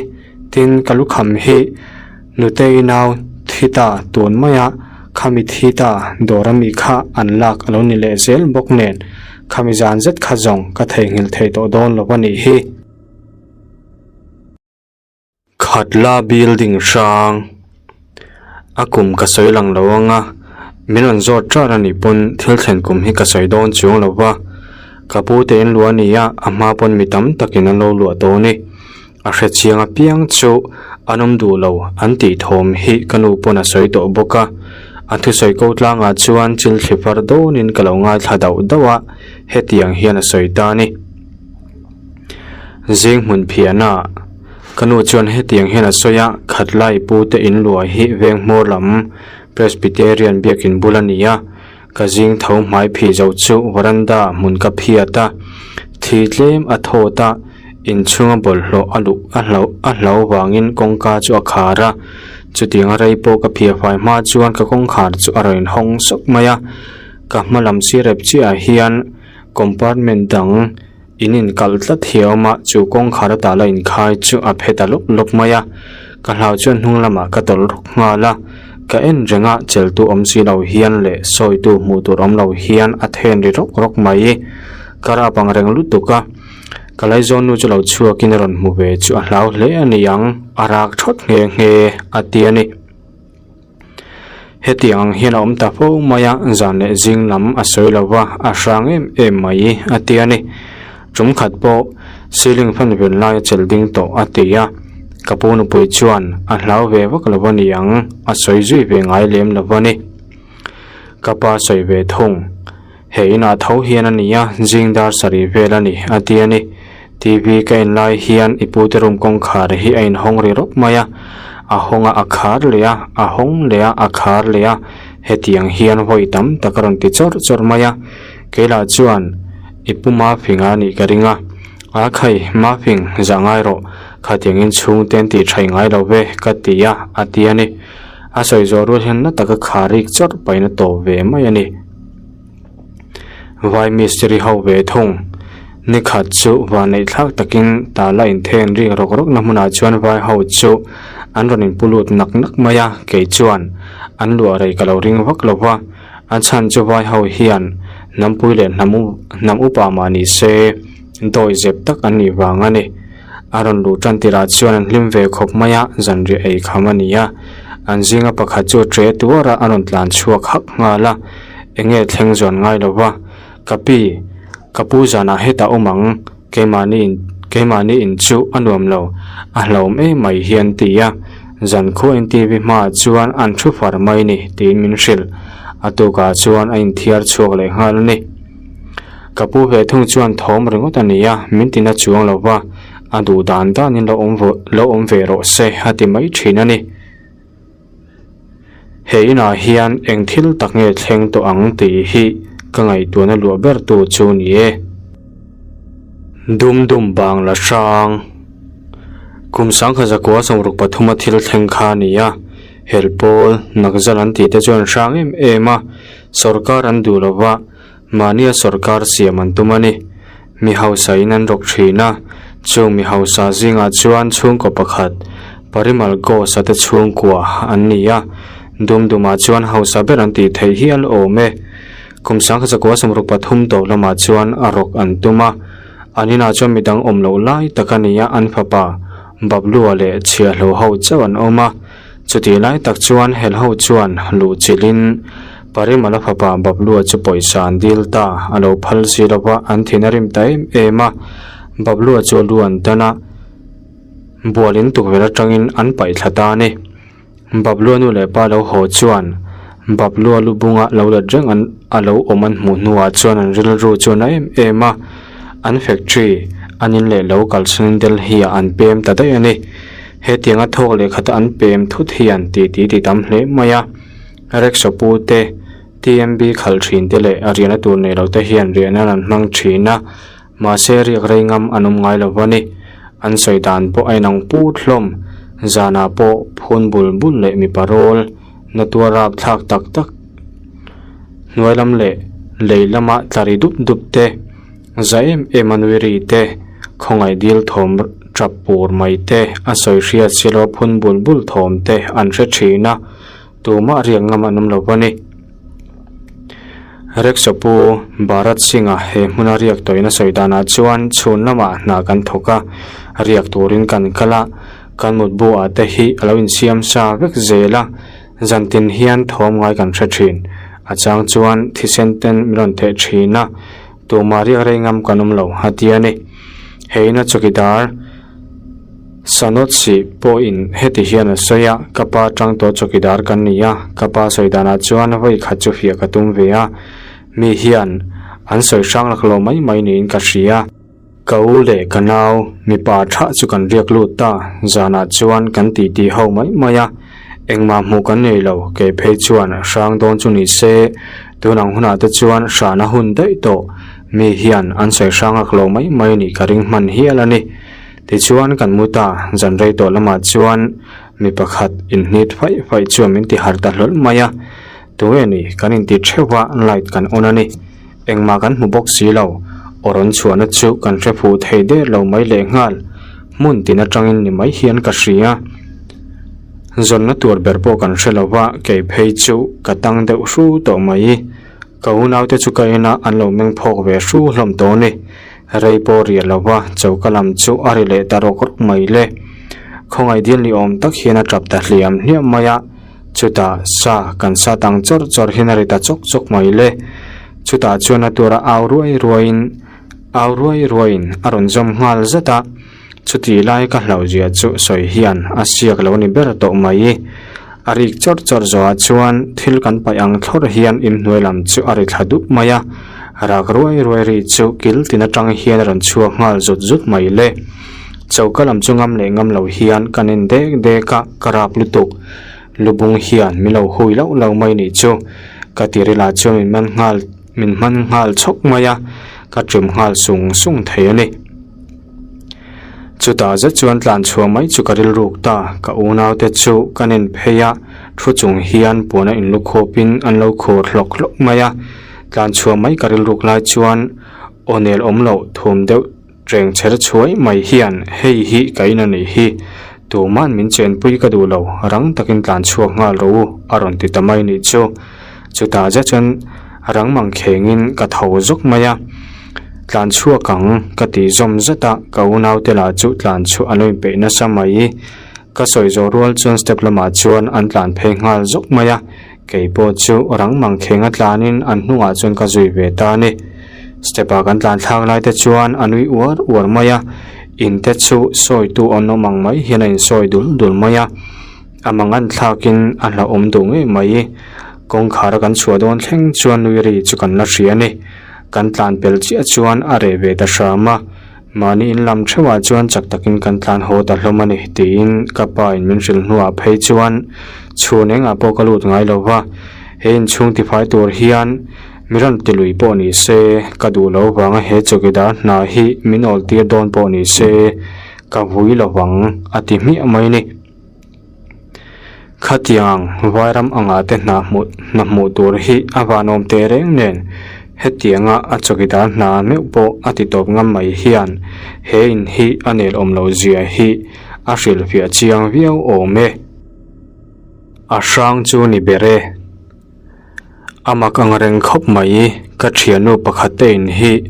Tin, ka lukham hi Nutei nau thi ta tun maia khami thi ta dawr ami kha an lak a lo ni leh zel bawk nen khami zan zet kha zawng ka theihnghilh thei tawh dawn lo a nih hi. Khatla building hrang a kum ka sawi lang lo anga min rawn zawt ṭar a nih pawn thil thlen kum hi ka sawi dawn chuang lo va, ka pu te in luah a ni a, a hma pawn mi tam takin an lo luah tawh a ni. A hre chiang apiang chu an awm duh lo an tih thawm hi ka nu pawn a sawi tawh bawk a. A thusawi ko tlangah chuan chil thli far dawnin ka lo ngaithla dauh dauh a, hetiang hian a sawi ta a ni. Zing hmun phiahna ka nu chuan hetiang hian a sawi a, Khatlai pu te in luah hi veng hmawr lam Presbyterian biakin bul a ni a, Ka zing tho hmai phih zo chu veranda hmun ka phiat a, thi tlem a thawt a, inchhunga bawlhhlawh a luh a hloh a hlo vangin kawngka chu a khar a, chutiang rei pawh ka phiah fai hma chuan ka kawngkhar chu a rawn inhawng sawk mai a, ka hma lam sirep chiahah hian compartment dang In inkalh tlat hi a awm a, chu kawngkhar a tala inkhai chu a phe ta lawp lawp mai a. Ka hlau chuan hnung lamah ka tawlh rawk nghal a, ka en reng a, cheltu awm si lo hian leh sawitu hmuh tur awm lo hian a then ri rawk rawk mai. Ka rap ang reng lutuk a. Ka laizawn nu chu lo chhuakin a rawn hmu ve chu a hlau hle a ni ang, a rak thawt nghe nghe a ti a ni. Hetiang ang hian a awm ta fo mai a, zan leh zing lam a sawi lo va, a hrang em em mai a ti a ni. Tum khat pawh ceiling fan vel lai a chelh ding tawh a ti a, ka pu nupui chuan a hlau ve vak lo a ni ang, a sawi zui ve ngai lem lo a ni. Ka pa sawi ve thung. He inah tho hian a ni a, zing dar sarih vel a ni, a ti a ni. TV ka en lai hian i pute room kawngkhar hi a inhawng ri rawp mai a, a hawng a a khar leh a, a hawng leh a a khar leh a, hetiang hian vawi tam tak a rawn ti chawrh chawrh mai a. Keilah chuan i pu Mafing a nih ka ring a, A khai, Mafing, zah ngai rawh, khatiangin chhungte an tih thaih ngai lo ve, ka ti a, a ti a ni. A sawi zawh rual hian na taka khar rik chawrh pahin a tawp ve mai a ni. Vai mistiri ho ve thung. Ni khat chu vanneih thlak takin tala inthen rik rawk rawk na hmunah chuan vai ho chu an rawn inpu lut nak nak mai a, kei chuan an luah rei ka lo ring vak lo va, a chhan chu vai ho hian hnampui leh hnam hnam upa mah ni se dawi zep tak an nih vang a ni. A rawn luh tan tirah chuan an hlim ve khawp mai a, zanriah ei kham a ni a. An zinga pakhat chu ṭe tuar a, a rawn tlan chhuak hak nghal a. Eng nge thleng zawn ngai lo va, Ka pi, ka pu zanah hetah awm ang, keimahni in, keimahni in chu a nuam lo, a hlauhawm em mai hi an ti a. Zan khua in TV hmaah chuan an thu far mai ni tiin min hrilh. A tukah chuan a inthiar chhuak leh nghal a ni. Ka pu ve thung chuan thawm ringawt a ni a, min tina chuang lo va, a duh dan danin lo awm lo awm ve rawh se a ti mai thin a ni. He inah hian eng thil tak nge thleng tawh ang tih hi ka ngaihtuahna luah ber tu chu ni e. Dum dum bang la hrang. Kum sangkhat zakua sawmruk pathuma thil thleng kha a ni a, hel pawl, nakzal an tih te chuan hrang em em a, sorkar an duh lo va, Mahnia sorkar siam an tum a ni. Mi hausa in an rawk thin a, chung mi hausa zingah chuan chhungkaw pakhat, Parimal Ghosh-a te chhungkua an ni a, Dumdumah chuan hausa ber an tih theih hial awm e. Kum sangkhat zakua sawmruk pathum tawp lamah chuan a rawk an tum a, an inah chuan midang awm loh lai tak a ni a, an fapa Bablua leh chhiahlo ho chauh an awm a. Chutih lai tak chuan Helho chuan luh chilhin Parimala fapa Bablua chu pawisa an dil ta, a lo phal si lo va, an thin a rim ta em em a. Bablua chu a lu an tan a, bualin tukverh atangin an paih thla ta a ni. Bablua nu leh pa lo haw chuan Bablua lu bunga lo let reng an a lo awm an hmuh hnuah chuan an rilru chu a na em em a, an factory an in leh lo kalsanin Delhi-ah an pem ta daih a ni. Hetianga thawk leh khata an pem thut hian ti ti ti tam hle mai a, Rickshaw pu te, TMB khalh thin te leh a riahna tur nei lo te hian riah nan an hmang thin a, mahse riak rei ngam an awm ngai lo va ni. An sawi dan pawh a inang put hlawm, zanah pawh phun bul bul leh mipa rawl na tuar rap thlak tak tak hnuai lam leh lei lama tla ri dup dup te, Za em em a nui ri te, khawngaih dil thawm tap pur mai te, a sawi hriat silo phun bul bul thawm te an hre thin a, tumah riak ngam an awm lo a ni. Rickshaw pu Bharat Singh-a he hmuna riak tawhin a sawi danah chuan chhun lamah hna kan thawk a, riak turin kan kal a, kan mutbu ah te hi a lo insiam sa vek zel a, zantin hian thawm ngai kan hre thin. A chang chuan thisen ten min rawn theh thin a. Tumah riak rei ngam kan awm lo a ti a ni. Hei ina chawkidar Sanot sih pawhin heti hian a sawi a, Ka pa tang tawh chawkidar kan ni a, ka pa sawi danah chuan vawi khat chu fiah ka tum ve a, mi hian an sawi hrang lak lo mai mai niin ka hria. Ka u leh ka nau mipa thah chu kan riak lut ta, zanah chuan kan titi ho mai mai a, engmah hmuh kan nei lo, kei phei chuan hrang dawn chu ni se, tun ang hunah te chuan hrana hun daih tawh, mi hian an sawi hrang ak lo mai mai nih ka ring hman hial a ni. Tichuan kan mu ta, zan rei tawh lamah chuan mi pakhat inhnit faih faih chuan min ti harh ta hlawl mai a, tunge ni kan inti theuh a, light kan on a ni. Engmah kan hmu bawk si lo, aw rawn chhuahna chu kan hre fuh thei der lo mai leh nghal, hmun tin atangin ni mai hian ka hria. Zawnna tur ber pawh kan hre lo va, kei phei chu ka tang deuh hru tawh mai. Ka unaute chu ka en a, an lo meng phawk ve hru hlawm tawh a ni. Rei pawh riah lo va, choka lam chu a ri leh ta rawk rawk mai le. Khawngaih dil ni awm tak hian a tap ta hliam hliam mai a, chutah sa kan sat ang chawrh chawrh hian a ri ta chawk chawk mai le. Chutah chuan a tura au ruai ruaiin au ruai ruaiin a rawn zawm nghal zat a, chutih lai ka hlauhzia chu sawi hian a siak lo ni ber tawh mai. A rik chawrh chawrh zawhah chuan thil kan paih ang thlawrh hian inhnuai lam chu a ri thla dup mai a, rak ruai ruai ri chu kil tin atang hian a rawn chhuak nghal zut zut mai le. Choka lam chu ngam leh ngam lo hian kan en dek dek a, ka rap lutuk. Lubung hian min lo hui loh lo mai nih chu. Ka tiril ah chuan min man nghal min hman nghal chhawk mai a, ka ṭum nghal sung sung thei a ni. Chutah zet chuan tlan chhuah mai chu ka rilruk ta, ka unaute chu ka nen phei a, thu chung hian puan a inlukhawpin an lo khur hlawk hlawk mai a, tlan chhuah mai ka rilruk lai chuan aw nel awm loh thum deuh reng chher chhuai mai hian hei hi ka in a nih hi, tuman min chenpui ka duh lo, rang takin tlan chhuak nghal rawh u a rawn ti ta mai nih chu. Chutah zet chuan rang mang khengin ka tho zawk mai a, tlan chhuak ang ka tih zawm zat a, ka unaute lah chu tlan chhuah an lo inpeih nasa mai. Ka sawi zawh rual chuan step lamah chuan an tlan phei nghal zawk mai a, kei pawh chu rang mang khenga tlanin an hnungah chuan ka zui ve ta a ni. Step ah kan tlan thlak lai te chuan a nui uar uar mai a, in te chu sawitu an awm ang mai hian a insawi dul dul mai a. A mangan thlakin a hlauhawm duh ngei mai. Kawngkhar a kan chhuah dawn thleng chuan nui ri chu kan la hria a ni. Kan tlan pel chiah chuan a reh ve ta hram a, mahni in lam theuhah chuan chak takin kan tlan haw ta hlawm a ni tiin ka pa in min hrilh hnuah phei chuan chhun engah pawh ka lut ngai lo va, he inchhung tifai tur hian mi rawn ti lui pawh ni se, ka duh lo vanga he chawkidar hna hi min awltir dawn pawh ni se ka vui lo vang a ti hmiah mai a ni. Khatiang vairam angah te hna hmuh hna hmuh tur hi a vanawm teh reng nen hetianga a chawkidar hna meuh pawh a ti tawp ngam mai hian he in hi a nel awm loh zia hi a hrilhfiah chiang viau awm e. A hrang chu ni ber e. A mak ang reng khawp mai, ka thiannu pakhat te in hi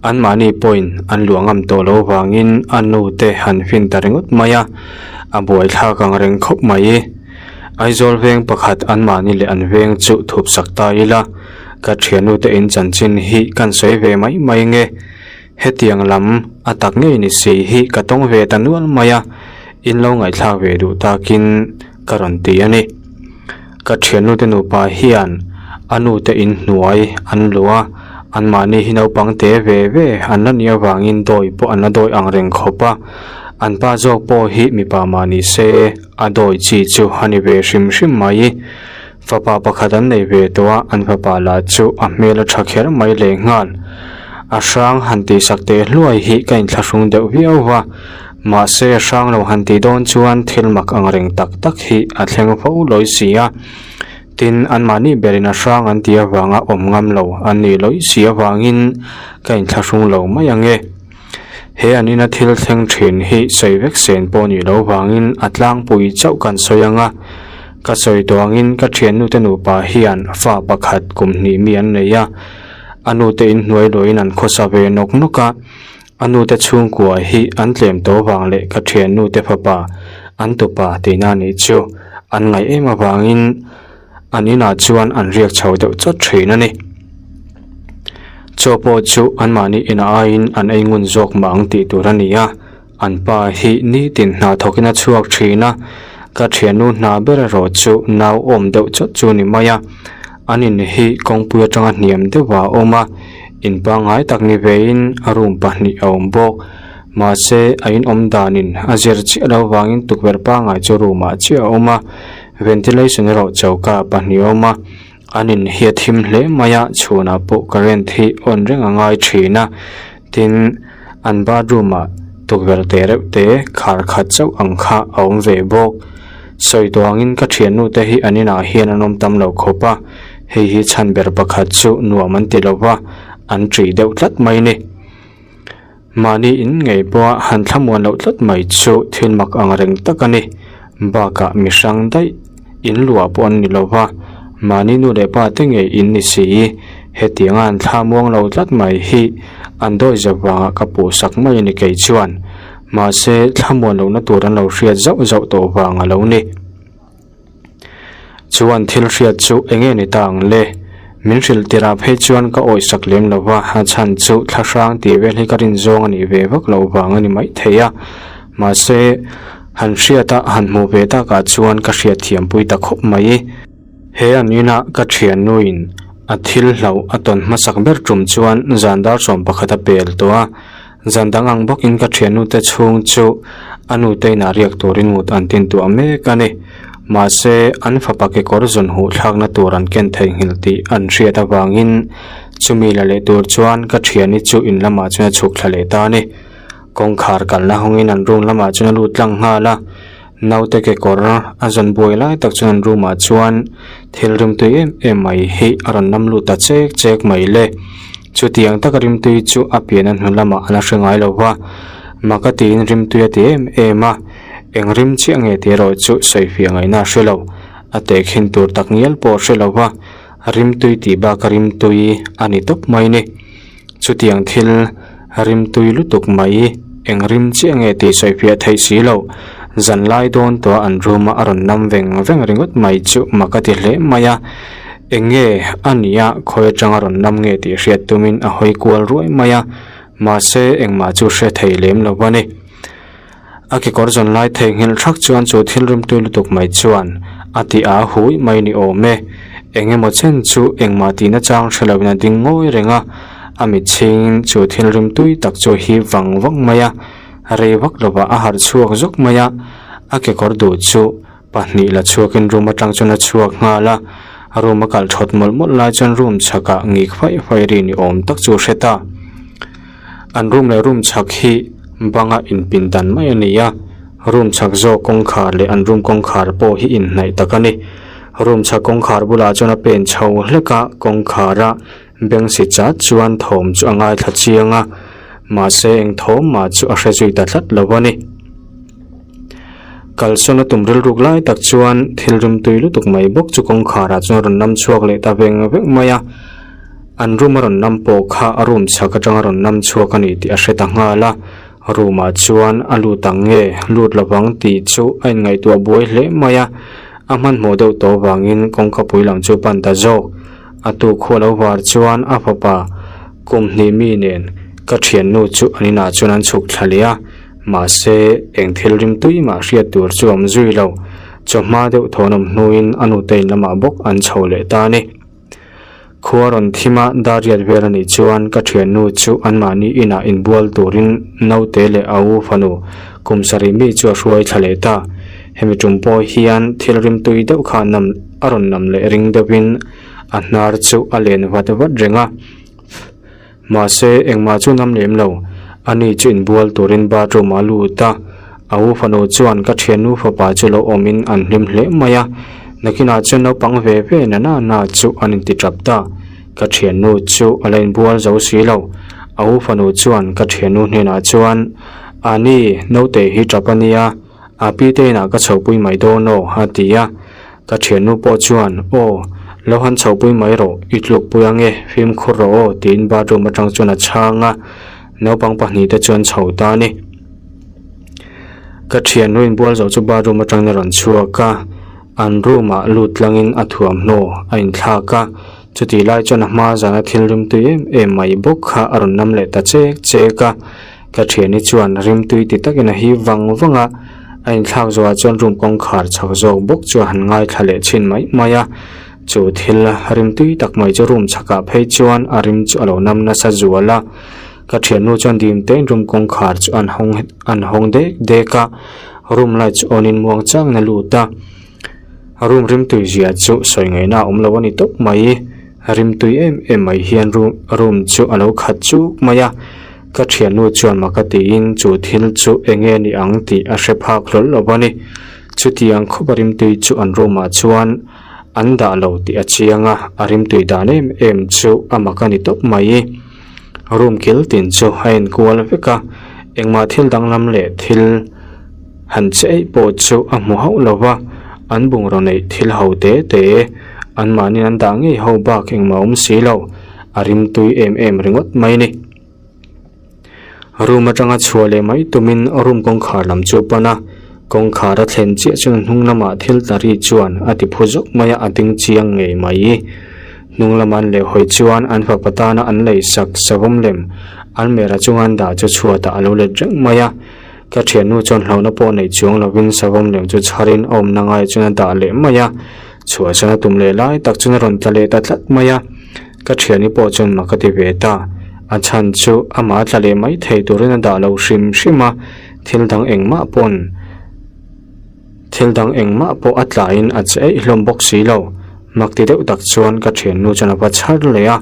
anmahni pawhin an luah ngam tawh lo vangin a nu te han fin ta ringawt mai a, a buaithlak ang reng khawp mai. Aizawl veng pakhat anmahni leh an veng chu thup sak ta ila, ka thiannu te in chanchin hi kan sawi ve mai mai nge. Hetiang lam a tak ngei ni si hi ka tawng ve ta nual mai a, in lo ngaihthlak ve duh takin ka rawn ti a ni. Ka thiannute nupa hian a nute in hnuai an luh a, anmahni hi naupang te ve ve an la nih avangin dawi pawh an la dawi ang reng khawp a, an pa zawk pawh hi mipa mah ni se a dawi chi chu a ni ve hrim hrim mai. Fapa pakhat an nei ve tawh a, an fapa lah chu a hmel a tha kher mai lehnghal. A hrang han tihsak teh hluai hi ka inthlahrung deuh viau va. Mahse, hrang lo han tih dawn chuan thil mak ang reng tak tak hi a thleng fo lawi si a. Tin, anmahni berin a hrang an tih avanga awm ngam lo an nih lawi si avangin ka inthlahrung lo mai ang e. He an ina thil thleng thin hi sawi vek sen pawh nih loh vangin a tlangpui chauh kan sawi ang a. Ka sawi tawh angin ka thiannute nupa hian fa pakhat kum hnih mi an nei a, a nute inhnuai luahin an khawsa ve nawk nawk a. A nute chhungkua hi an tlem tawh vang leh ka thiannute fapa an tupa tihna nih chu an ngaih em avangin an inah chuan an riak chho deuh chawt thin a ni. Chaw pawh chu anmahni inah aiin an ei ngun zawk mah ang tih tur a ni a, an pa hi nitin hna thawkin a chhuak thin a, ka thiannu hna ber erawh chu nau awm deuh chawt chu ni mai a, an in hi kawngpui atanga hniam deuhah a awm a. In pangngai tak ni vein a room pahnih a awm bawk. Mahse, a inawm danin a zir chiah lo vangin tukverh pangngai chu room ah chiah a awm a, ventilation erawh choka pahnih a awm a. An in hi a thim hle mai a, chhunah pawh current hi on reng a ngai thin a. Tin, an bathroom ah tukverh te reuh te khar khat chauh ang kha a awm ve bawk. Sawi tawh angin ka thiannu te hi an inah hian an awm tam lo khawp a. Hei hi chhan ber pakhat chu nuam an ti lo va, an ṭih deuh tlat mai ni. Mahni in ngei pawha han thlamuan loh tlat mai chu thil mak ang reng tak a ni. Bakah mi hrang daih in luah pawh an ni lo va, mahni nu leh pa te ngei in ni si. Hetianga an thlamuang lo tlat mai hi An dawi zep vangah ka puh sak mai a ni kei chuan. Mahse, thlamuan lohna tur an lo hriat zauh zauh tawh vang a lo ni. Chuan thil hriat chu eng nge ni ta ang le? Min hrilh tirah phei chuan ka awih sak lem lo va, a chhan chu thla hrang tih vel hi ka rin zawng a nih ve vak loh vang a ni maithei a. Mahse, han hriata han hmuh ve takah chuan ka hriat thiampui ta khawp mai. He an inah ka thiannuin a thil hlauh a tawn hmasak ber tum chuan zan dar 11 a pel tawh a. Zan dang ang bawkin ka thiannute chhung chu a nute inah riak turin mut an tin tuah mek a ni. Mahse, an fapa kekawr zawn huh thlakna tur an ken theihnghilh tih an hriat avangin chumi la leh tur chuan ka thiani chu in lamah chuan a chhuk thla leh ta a ni. Kawngkhar kalna hawngin an room lamah chuan a lut tlang nghal a. Naute kekawr a zawn buai lai tak chuan an room ah chuan thil rimtui em em mai hi a rawn lam lut ta chek chek mai le. Chutiang taka rimtui chu a pian a hnu lamah a la hre ngai lo va, mak a tiin rimtui a ti em em a, eng rim chiah nge tih erawh chu sawifiah ngaihna a hre lo. A tehkhin tur tak ngial pawh a hre lo va, rimtui tih bak a rimtui a ni tawp mai ni. Chutiang thil rimtui lutuk mai, eng rim chiah nge tih sawifiah theih si loh, zan lai dawn tawh an room a a rawn nam veng veng ringawt mai chu mak a ti hle mai a. Eng nge a nia khawi atanga rawn nam nge tih hriat tumin a hawi kual ruai mai a, mahse engmah chu hre thei lem lo a ni. A kekawr zawn lai theihnghilh thak chuan chu thil rimtui lutuk mai chuan a ti a hui mai ni awm e. Eng emaw chen chu engmah tihna chang hre loin a ding ngawi reng a, a mit chhingin chu thil rimtui tak chu a hip vang vang mai a, rei vak lovah a harh chhuak zawk mai a, a kekawr duh chu pahnih la chhuakin room atang chuan a chhuak nghal a, room a kalh thawt mawlh mawlh lai chuan room chhakah ngik faih faih ri ni awm tak chu a hre ta. An room leh room chhak hi banga inpin dan mai a ni a, room chhak zawk kawngkhar leh an room kawngkhar pawh hi inhnaih tak a ni. Room chhak kawngkhar bulah chuan a pen chho hlek a, kawngkhar a beng si chat chuan thawm chu a ngaithla chiang a, mahse eng thawm mah chu a hre zui ta tlat lo a ni. Kalsawn a tum rilruk lai tak chuan thil rimtui lutuk mai bawk chu kawngkhar ah chuan a rawn nam chhuak leh ta veng veng mai a, an room a rawn nam pawh kha a room chhak atanga rawn nam chhuak a ni tih a hre ta nghal a, room ah chuan a lut ang nge lut lovang tih chu a inngaihtuah buai hle mai a, a hmanhmawh deuh tawh avangin kawngkhapui lam chu pan ta zawk. A tu khua lo var chuan a fapa kum hnih mi nen ka thiannu chu an inah chuan an chhuk thla leh a. Mahse, eng thil rimtui mah hriat tur chu a awm zui lo. Chawhma deuh thawn awm hnuin a nute in lamah bawk an chho leh ta a ni. Khua rawn thim a, dar riat vel a nih chuan ka thiannu chu anmahni inah inbual turin naute leh a u fanu kum sarih mi chu a hruai thla leh ta. Hemi tum pawh hian thil rimtui deuh kha nam a rawn nam leh ring deuhin a hnar chu a len vat vat reng a. Mahse, engmah chu nam lem lo. Ani chu inbual turin bathroom ah a lut a. A u fanu chuan ka thiannu fapa chu lo awmin an hlim hle mai a. Nakinah chuan naupang ve ve na na na chu an inti tap ta. Ka thiannu chu a la inbual zo si lo. A u fanu chuan ka thiannu hnenah chuan, Ani, naute hi tap a nia. A pi te inah ka chhopui mai dawn aw, a ti a. Ka thiannu pawh chuan, Aw, lo han chhopui mai rawh, i tlukpui ange, fimkhur rawh aw, tiin bathroom atang chuan a chhang a. Naupang pahnihte chuan chho ta a ni. Ka thiannu inbual zo chu bathroom atangin a rawn chhuak a, an room ah lut tlangin a thuamhnaw a inthlak a. Chutih lai chuan a hma zana thil rimtui em em mai bawk kha a rawn nam leh ta chek chek a. Ka thiani chuan rimtui ti takin a hip vang vang a, a inthlak zawhah chuan room kawngkhar chhak zawk bawk chu a han ngaithla leh chhin mai mai a. Chu thil rimtui tak mai chu room chhakah phei chuan a rim chu a lo nam nasa zual a. Ka thiannu chuan dim tein room kawngkhar chu an hawng an hawng dek dek a, room light chu on in muang changin a lut a. Room rimtui zia chu sawi ngaihna a awm lo a ni tawp mai. Rimtui em em mai hian room room chu a lo khat chuk mai a. Ka thiannu chuan mak a tiin chu thil chu eng nge ni ang tih a hre phak hlawl lo a ni. Chutiang khawp a rimtui chu an room ah chuan an dah lo tih a chiang a, a rimtui dan em em chu a mak a ni tawp mai. Room kil tin chu a enkual vek a, engmah thil danglam leh thil han che eih pawh chu a hmu hauh lo va, an bungraw neih thil ho te te anmahni an dah ngei ho bak engmah awm si lo, a rimtui em em ringawt mai a ni. Room atanga chhuah leh mai tumin room kawngkhar lam chu a pan a, kawngkhar a thlen chiah chuan hnung lamah thil tla ri chuan a ti phu zawk mai a, a ding chiang ngei mai. Hnung lama an leh hawi chuan an fapa tana an lei sak savawm lem an mera chunga an dah chu chhuatah a lo let reng mai a. Ka thiannu chuan hlauhna pawh neih chuang lovin savawm lem chu chharin a awmna ngaiah chuan a dah leh mai a, chhuahsan a tum leh lai tak chuan a rawn tla leh ta tlat mai a. Ka thiani pawh chuan mak a ti ve ta, a chhan chu amah a tla leh mai thei turin a dah lo hrim hrim a, thil dang engmah pawn thil dang engmah pawh a tlaiin a che eih hlawm bawk si lo. Mak ti deuh tak chuan ka thiannu chuan a va chhar leh a,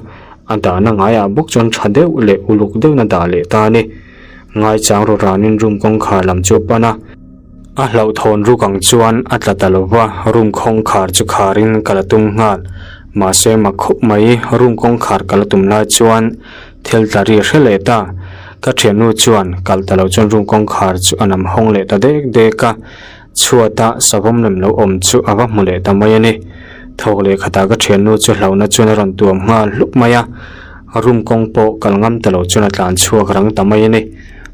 a dahna ngaiah bawk chuan tha deuh leh uluk deuhin a dah leh ta a ni. Ngaichang ru ranin room kawngkhar lam chu a pan a. A hlauhthawn ruk ang chuan a tla ta lo va, room khawngkhar chu kharin ka la tum nghal. Mahse mak khawp mai, room kawngkhar ka la tum lai chuan thil tla ri hre leh ta. Ka thiannu chuan kal ta lo chuan room kawngkhar chu a nam hawng leh ta dek dek a, chhuata savawm lem lo awm chu a va hmu leh ta mai a ni. Thawk leh khatah ka thiannu chu hlauhna chuan a rawn tuam nghal hlup mai a, room kawng pawh kal ngam ta lo chuan a tlan chhuak rang ta mai a ni.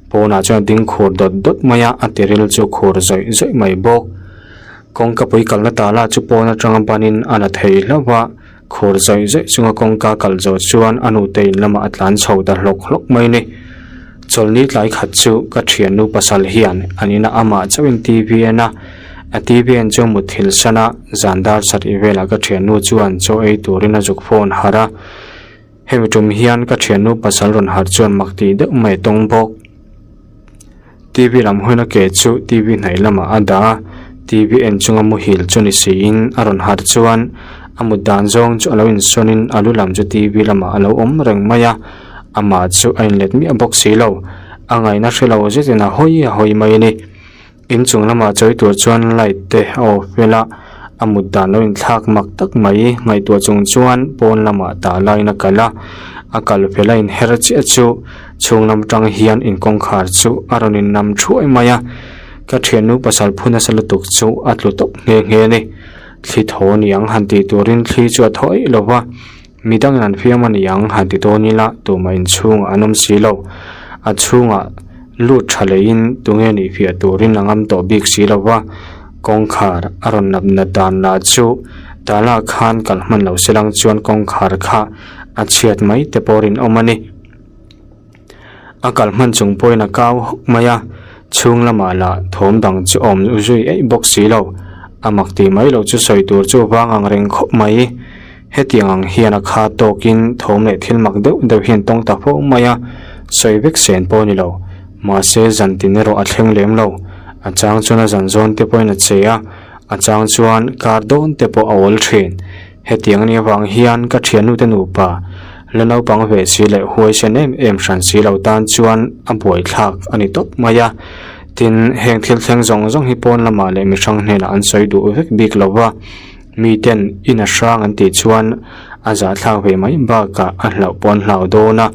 Pawnah chuan a ding khur dawt dawt mai a, a tiril chu khur zawih zawih mai bawk. Kawngka pui kalna tala chu pawn atanga banin a la thei hlauh a, khur zawih zawih chunga kawngka kal zawh chuan a nute in lamah a tlan chho ta hlawk hlawk mai a ni. Chawlhni tlai khat chu ka thiannu pasal hian an inah amah chauhin TV a en a, a TV en chu a mutthilh san a, zan dar sarih velah ka thiannu chuan chaw ei turin a zuk phone harh a. Hemi tum hian ka thiannu pasal rawn harh chuan mak tih deuh mai a tawng bawk. TV lam hawina ke chu TV hnaih lamah a dah a, TV en chunga muhil chu ni siin a rawn harh chuan a mut dan zawng chu a lo insawnin a lu lam chu TV lamah a lo awm reng mai a, amah chu a inlet miah bawk si lo. A ngaihna hre lo zetin a hawi a hawi mai a ni. Inchung lamah chawi tur chuan light te a off vel a, a mut dan lo inthlak mak tak mai ngaihtuah chung chuan pawn lamah tah laiin a kal a, a kal fel a inher chiah chu chhung lam atang hian in kawngkhar chu a rawn in nam thuai mai a, ka thiannu pasal phu nasa lutuk chu a tlu tawp nghe nghe a ni. Thli thaw niang han tih turin thli chu a thaw eih lo va, midangin an fiam a niang han ti dawn ila tumah inchhungah an awm si lo, a chhungah lut tha leiin tunge nih fiah turin a ngam tawh bik si lo va, kawngkhar a rawn nap nat dan lah chu tala khan kal hman lo se lang chuan kawngkhar kha a chhiat mai te pawh rinawm a ni. A kal hman chung pawhin a kau hawk mai a, chhung lamah lah thawm dang chu awm zui eih bawk si lo. A mak tih mai loh chu sawi tur chu vang ang reng khawp mai. Hetiang ang hian a kha tawkin thawm leh thil mak deuh deuh hian tawng ta fo mai a, sawi vek sen pawh a ni lo. Mahse zan tin erawh a thleng lem lo. A chang chuan a zan zawn te pawhin a che a, a chang chuan kar dawn te pawh a awl thin. Hetiang ania vang hian ka thiannute nupa la naupang ve si leh huaisen em em hran si lo tan chuan a buaithlak a ni tawp mai a. Tin, heng thil thleng zawng zawng hi pawn lamah leh mihrang hnenah an sawi duh vek bik lo va, miten in a hrang an tih chuan a zahthlak ve mai bakah a hlauh pawh an hlau dawn a,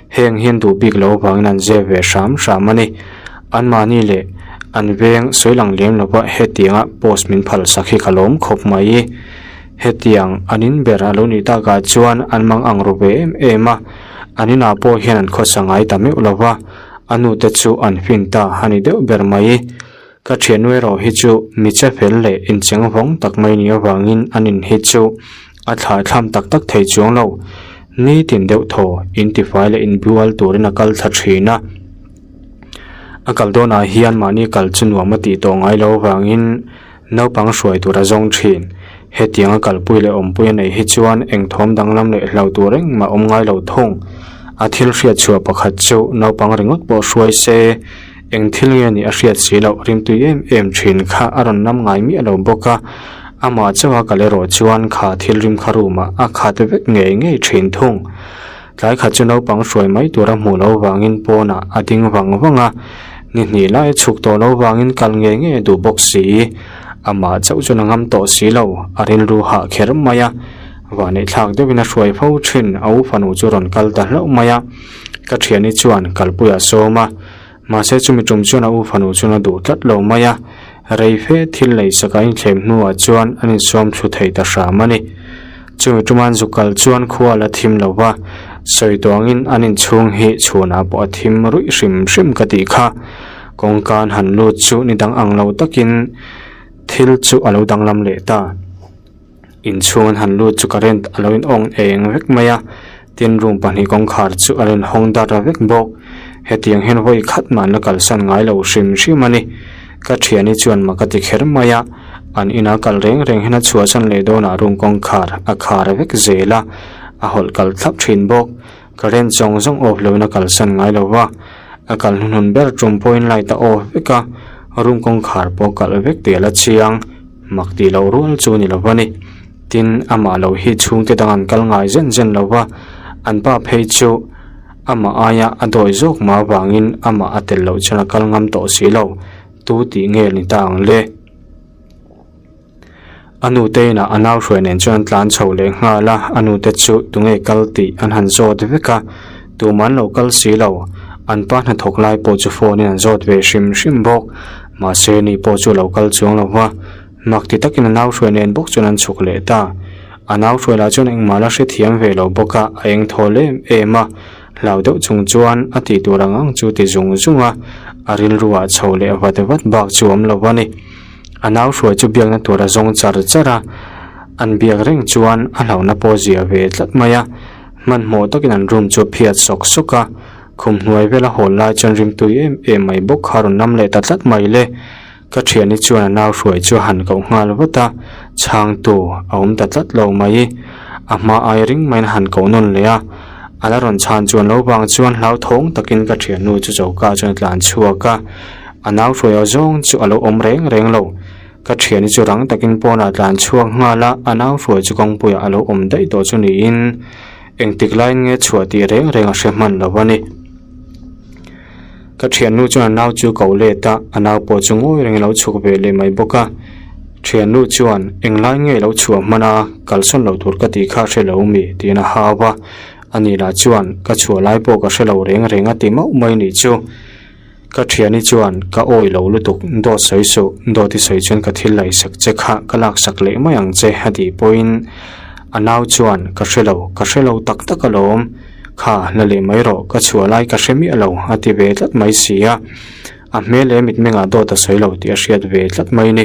heng hian duh bik lo vangin an zep ve hram hram a ni. Anmahni leh an veng sawi lang lem lova hetianga post min phalsak hi ka lawm khawp mai. Hetiang an in ber a lo nih takah chuan an mang ang ru ve em em a, an inah pawh hian an khawsa ngai ta meuh lo va, a nute chu an fin ta a ni deuh ber mai. Ka thiannu erawh hi chu mi che fel leh incheng vawng tak mai nih avangin an in hi chu a thlahthlam tak tak thei chuang lo. Nitin deuh thaw intifai leh inbual turin a kal thla thin a. A kal dawnah hian mahni kal chu nuam a tih tawh ngai lo avangin Naupang hruai tur a zawng thin. Hetianga kalpui leh awmpui a neih hi chuan eng thawm danglam leh hlau tur engmah awm ngai lo thung. A thil hriat chhuah pakhat chu naupang ringawt pawh hruai se, eng thil nge nih a hriat si loh rimtui em em thin kha a rawn nam ngai miah lo bawk a, amah chauha kal erawh chuan kha thil rim kha room ah a khat vek ngei ngei thin thung. Tlai khat chu naupang hruai mai tur a hmuh loh vangin pawnah a ding vang vang a, ni hnih lai a chhuk tawh loh vangin kal ngei ngei a duh bawk si. Amah chauh chuan a ngam tawh si lo, a rilru hah kher mai a. Vaneihthlak deuhin a hruai fo thin, a u fanu chu rawn kal ta hlauh mai a. Ka thiani chuan kalpui a sawm a, mahse chumi tum chuan a u fanu chuan a duh tlat lo mai a. Rei fe thil lei saka inthlem hnuah chuan an insawm thlu thei ta hram a ni. Chumi tuman zu kal chuan khua la thim lo va. Sawi tuangin an inchhung hi chhunah pawh a thim ruih hrim hrim ka tih kha. Kawngka an han lut chu ni dang ang lo takin thil chu a lo danglam leh ta. Inchhung an han lut chu current a lo in awng eng vek mai a, tin room pahnih kawngkhar chu a lo in hawng dar vek bawk. Hetiang hian vawi khat mah an la kalsan ngai lo hrim hrim a ni. Ka thiani chuan mak a ti kher mai a, an ina kal reng reng hian a chhuahsan leh dawnah room kawngkhar a khar vek zel a, a hawlh kal thlap thin bawk. Current zawng zawng off loin a kalsan ngai lo va, a kal hnuhnun ber tum pawhin light a off vek a, room kawngkhar pawh kalh vek tih a la chiang. Mak tih loh rual chu ni lo va ni. Tin, amah lo hi chhungte dang an kal ngai zen zen lo va, an pa phei chu amah aia a dawi zawk mah avangin amah a tel loh chuan a kal ngam tawh si lo. Tu tih nge ni ta ang le? A nute inah a nau hruai nen chuan an tlan chho leh nghal a, a nute chu tunge kal tih an han zawt vek a, tumah an lo kal si lo. An pa hnathawk lai pawh chu phone in an zawt ve hrim hrim bawk. Mahse ni pawh chu a lo kal chuang lo va, mak ti takin a nau hruai nen bawk chuan an chhuk leh ta. A nau hruai lah chuan engmah la hrethiam ve lo bawk a, a eng thawl em em a, hlau deuh chung chuan a tih tur ang ang chu ti zung zung a, a rilru ah chho leh vat vat bak chu awm lo a ni. A nau hruai chu biakna tur a zawng char char a, an biak reng chuan a hlauhna pawh zia ve tlat mai a, hmanhmawh takin an room chu a phiat sawk sawk a, Khum hnuai vela hawl lai chuan rimtui em em mai bawk kha rawn lam leh ta tlat mai le. Ka thiani chuan a nau hruai chu a han koh nghal vat a, chhangtu a awm ta tlat lo mai. A hma ai ring maiin a han koh nawn leh a, a la rawn chhan chuan lo vang chuan hlauthawng takin ka thiannu chu choka chuan a tlan chhuak a, a nau hruai aw zawng chu a lo awm reng reng lo. Ka thiani chu rang takin pawnah a tlan chhuak nghal a, a nau hruai chu kawngpuiah a lo awm daih tawh chu niin. Engtik laiin nge chhuah tih reng reng a hre hman lo a ni. Ka thiannu chuan a nau chu ko let a, a nau pawh chu ngawi reng a lo chhuk ve leh mai bawk a. Thiannu chuan, Englai nge i lo chhuah hman a, kalsawn lo tur ka tih kha hre lo mi? tiin a hau a. Ani lah chuan, Ka chhuah lai pawh ka hre lo reng reng a ti mauh mai nih chu. Ka thiani chuan, Ka awi lo lutuk, dawt sawi suh, dawt i sawi chuan ka thil laisak che kha ka laksak leh mai ang che a tih pawhin a nau chuan, Ka hre lo, ka hre lo tak tak alawm, kha la leh mai rawh, ka chhuah lai ka hre miah lo a ti ve tlat mai si a. A hmel leh mitmengah dawt a sawi lo tih a hriat ve tlat mai ni.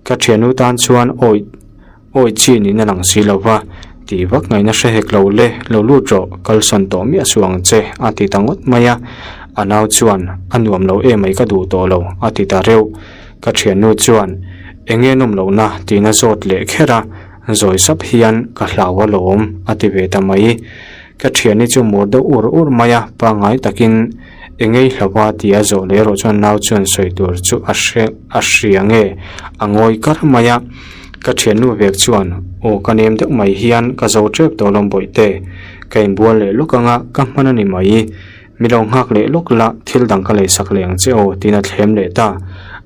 Ka thiannu tan chuan awi. Awi chi niin a lang si lo va, tih vak ngaihna hre hek lo le, lo lut rawh, kalsawn tawh miah suh ang che, a ti ta ngawt mai a. A nau chuan, A nuam lo emai ka duh tawh lo, a ti ta reuh. Ka thiannu chuan, Enge nawm lohna? tiin a zawt leh kher a, zawi sap hian, Ka hlau alawm, a ti ve ta mai. Ka thiani chu mur deuh ur ur mai a, pangngai takin, Engei hlauha tia zawh leh erawh chuan nau chuan sawi tur chu a hre a hria nge a ngawi kar mai a. Ka thiannu vek chuan, Aw ka nem deuh mai hian ka zo tep tawh lawm bawihte, ka inbual leh lawk anga ka hman a ni mai, mi lo nghak leh lawk la thil dang ka leisak leh ang che aw tiin a thlem leh ta.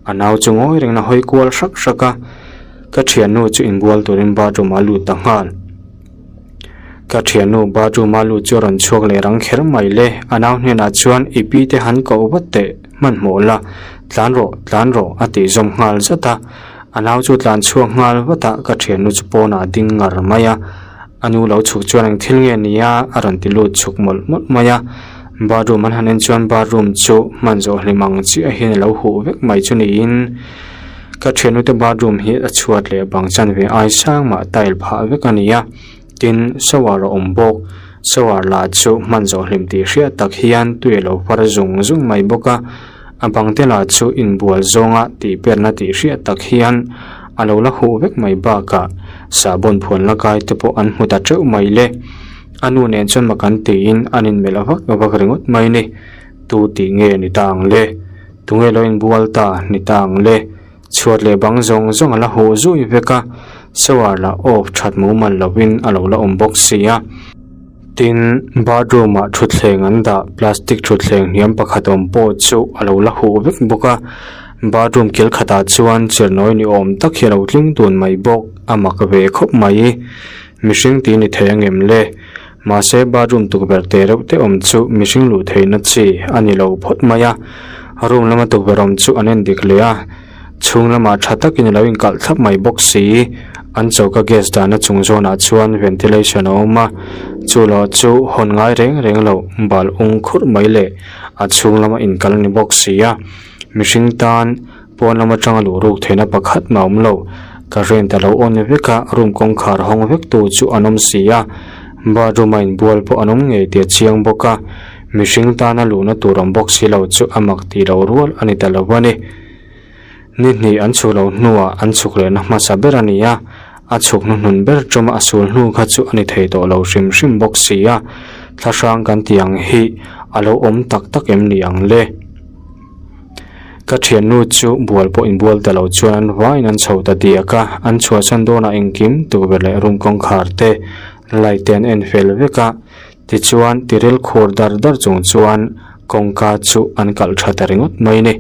A nau chu ngawi rengin a hawi kual hrak hrak a, ka thiannu chu inbual turin bathroom ah a lut ta nghal. Ka thiannu bathroom a lut chu a rawn chhuak leh rang kher mai le, a nau hnenah chuan i pi te han koh vat teh hmanhmawh la, tlan rawh, tlan rawh a tih zawm nghal zat a. A nau chu tlan chhuak nghal vat a, ka thiannu chu pawnah a ding ngar mai a. A nu lo chhuk chuan eng thil nge nia a rawn ti lut chhuk mawlh mawlh mai a. Bathroom an han en chuan bathroom chu hman zawh hlim ang chiah hian a lo huh vek mai chu niin ka thiannu te bathroom hi a chhuat leh bang chanve ai sang mah tile phah vek a ni a. Tin, shower a awm bawk. Shower lah chu hman zawh hlim tih hriat tak hian tui a lo far zung zung mai bawk a. A bang te lah chu inbual zawnga tih perna tih hriat tak hian a lo la huh vek mai bakah sahbawn phuan la kai te pawh an hmu ta teuh mai le. A nu nen chuan mak an tiin an inmelh vak vak ringawt mai ni. Tu tih nge ni ta ang le? Tunge lo inbual ta ni ta ang le? Chhuat leh bang zawng zawng a la huh zui vek a, shower lah off that mumal lovin a lo la awm bawk si a. Tin, bathroom ah thutthleng an dah plastic thutthleng hniam pakhat awm pawh chu a lo la huh vek bawk a, bathroom kil khatah chuan chernawi ni awm tak hi a lo tling tun mai bawk, a mak ve khawp mai. Mihring tih ni thei angem le? Mahse bathroom tukverh te reuh te awm chu mihring luh theihna chi a ni lo phawt mai a, room lama tukverh awm chu an en dik leh a, chhung lamah tha takin a lo inkalh thlap mai bawk si. An choka gas dahna chung zawnah chuan ventilation a awm a, Chu lo chu hawn ngai reng reng lo bal ung khurh mai leh a chhung lama inkal a ni bawk si a. Mihring tan pawn lam atanga luh ruk theihna pakhat mah a awm lo. Current a lo on vek a, room kawngkhar hawng vek tu chu an awm si a. Bathroom a inbual pawh an awm ngei tih a chiang bawk a. Mihring tana luhna tur awm bawk si lo chu a mak tih loh rual a ni ta lo a ni. Ni hnih an chhuk loh hnuah an chhuk lehna hmasa ber a ni a, a chhuk hnuhnun ber tawma a sul hnu kha chu a ni thei tawh lo hrim hrim bawk si a, thlahrang kan tih ang hi a lo awm tak tak em ni ang le? Ka thiannu chu bual pawh inbual ta lo chuan an vaiin an chho ta diak a, an chhuahsan dawnah engkim tukverh leh room kawngkhar te light te an en fel vek a, tichuan tiril khur dar dar chung chuan kawngka chu an kalh tha ta ringawt mai a ni.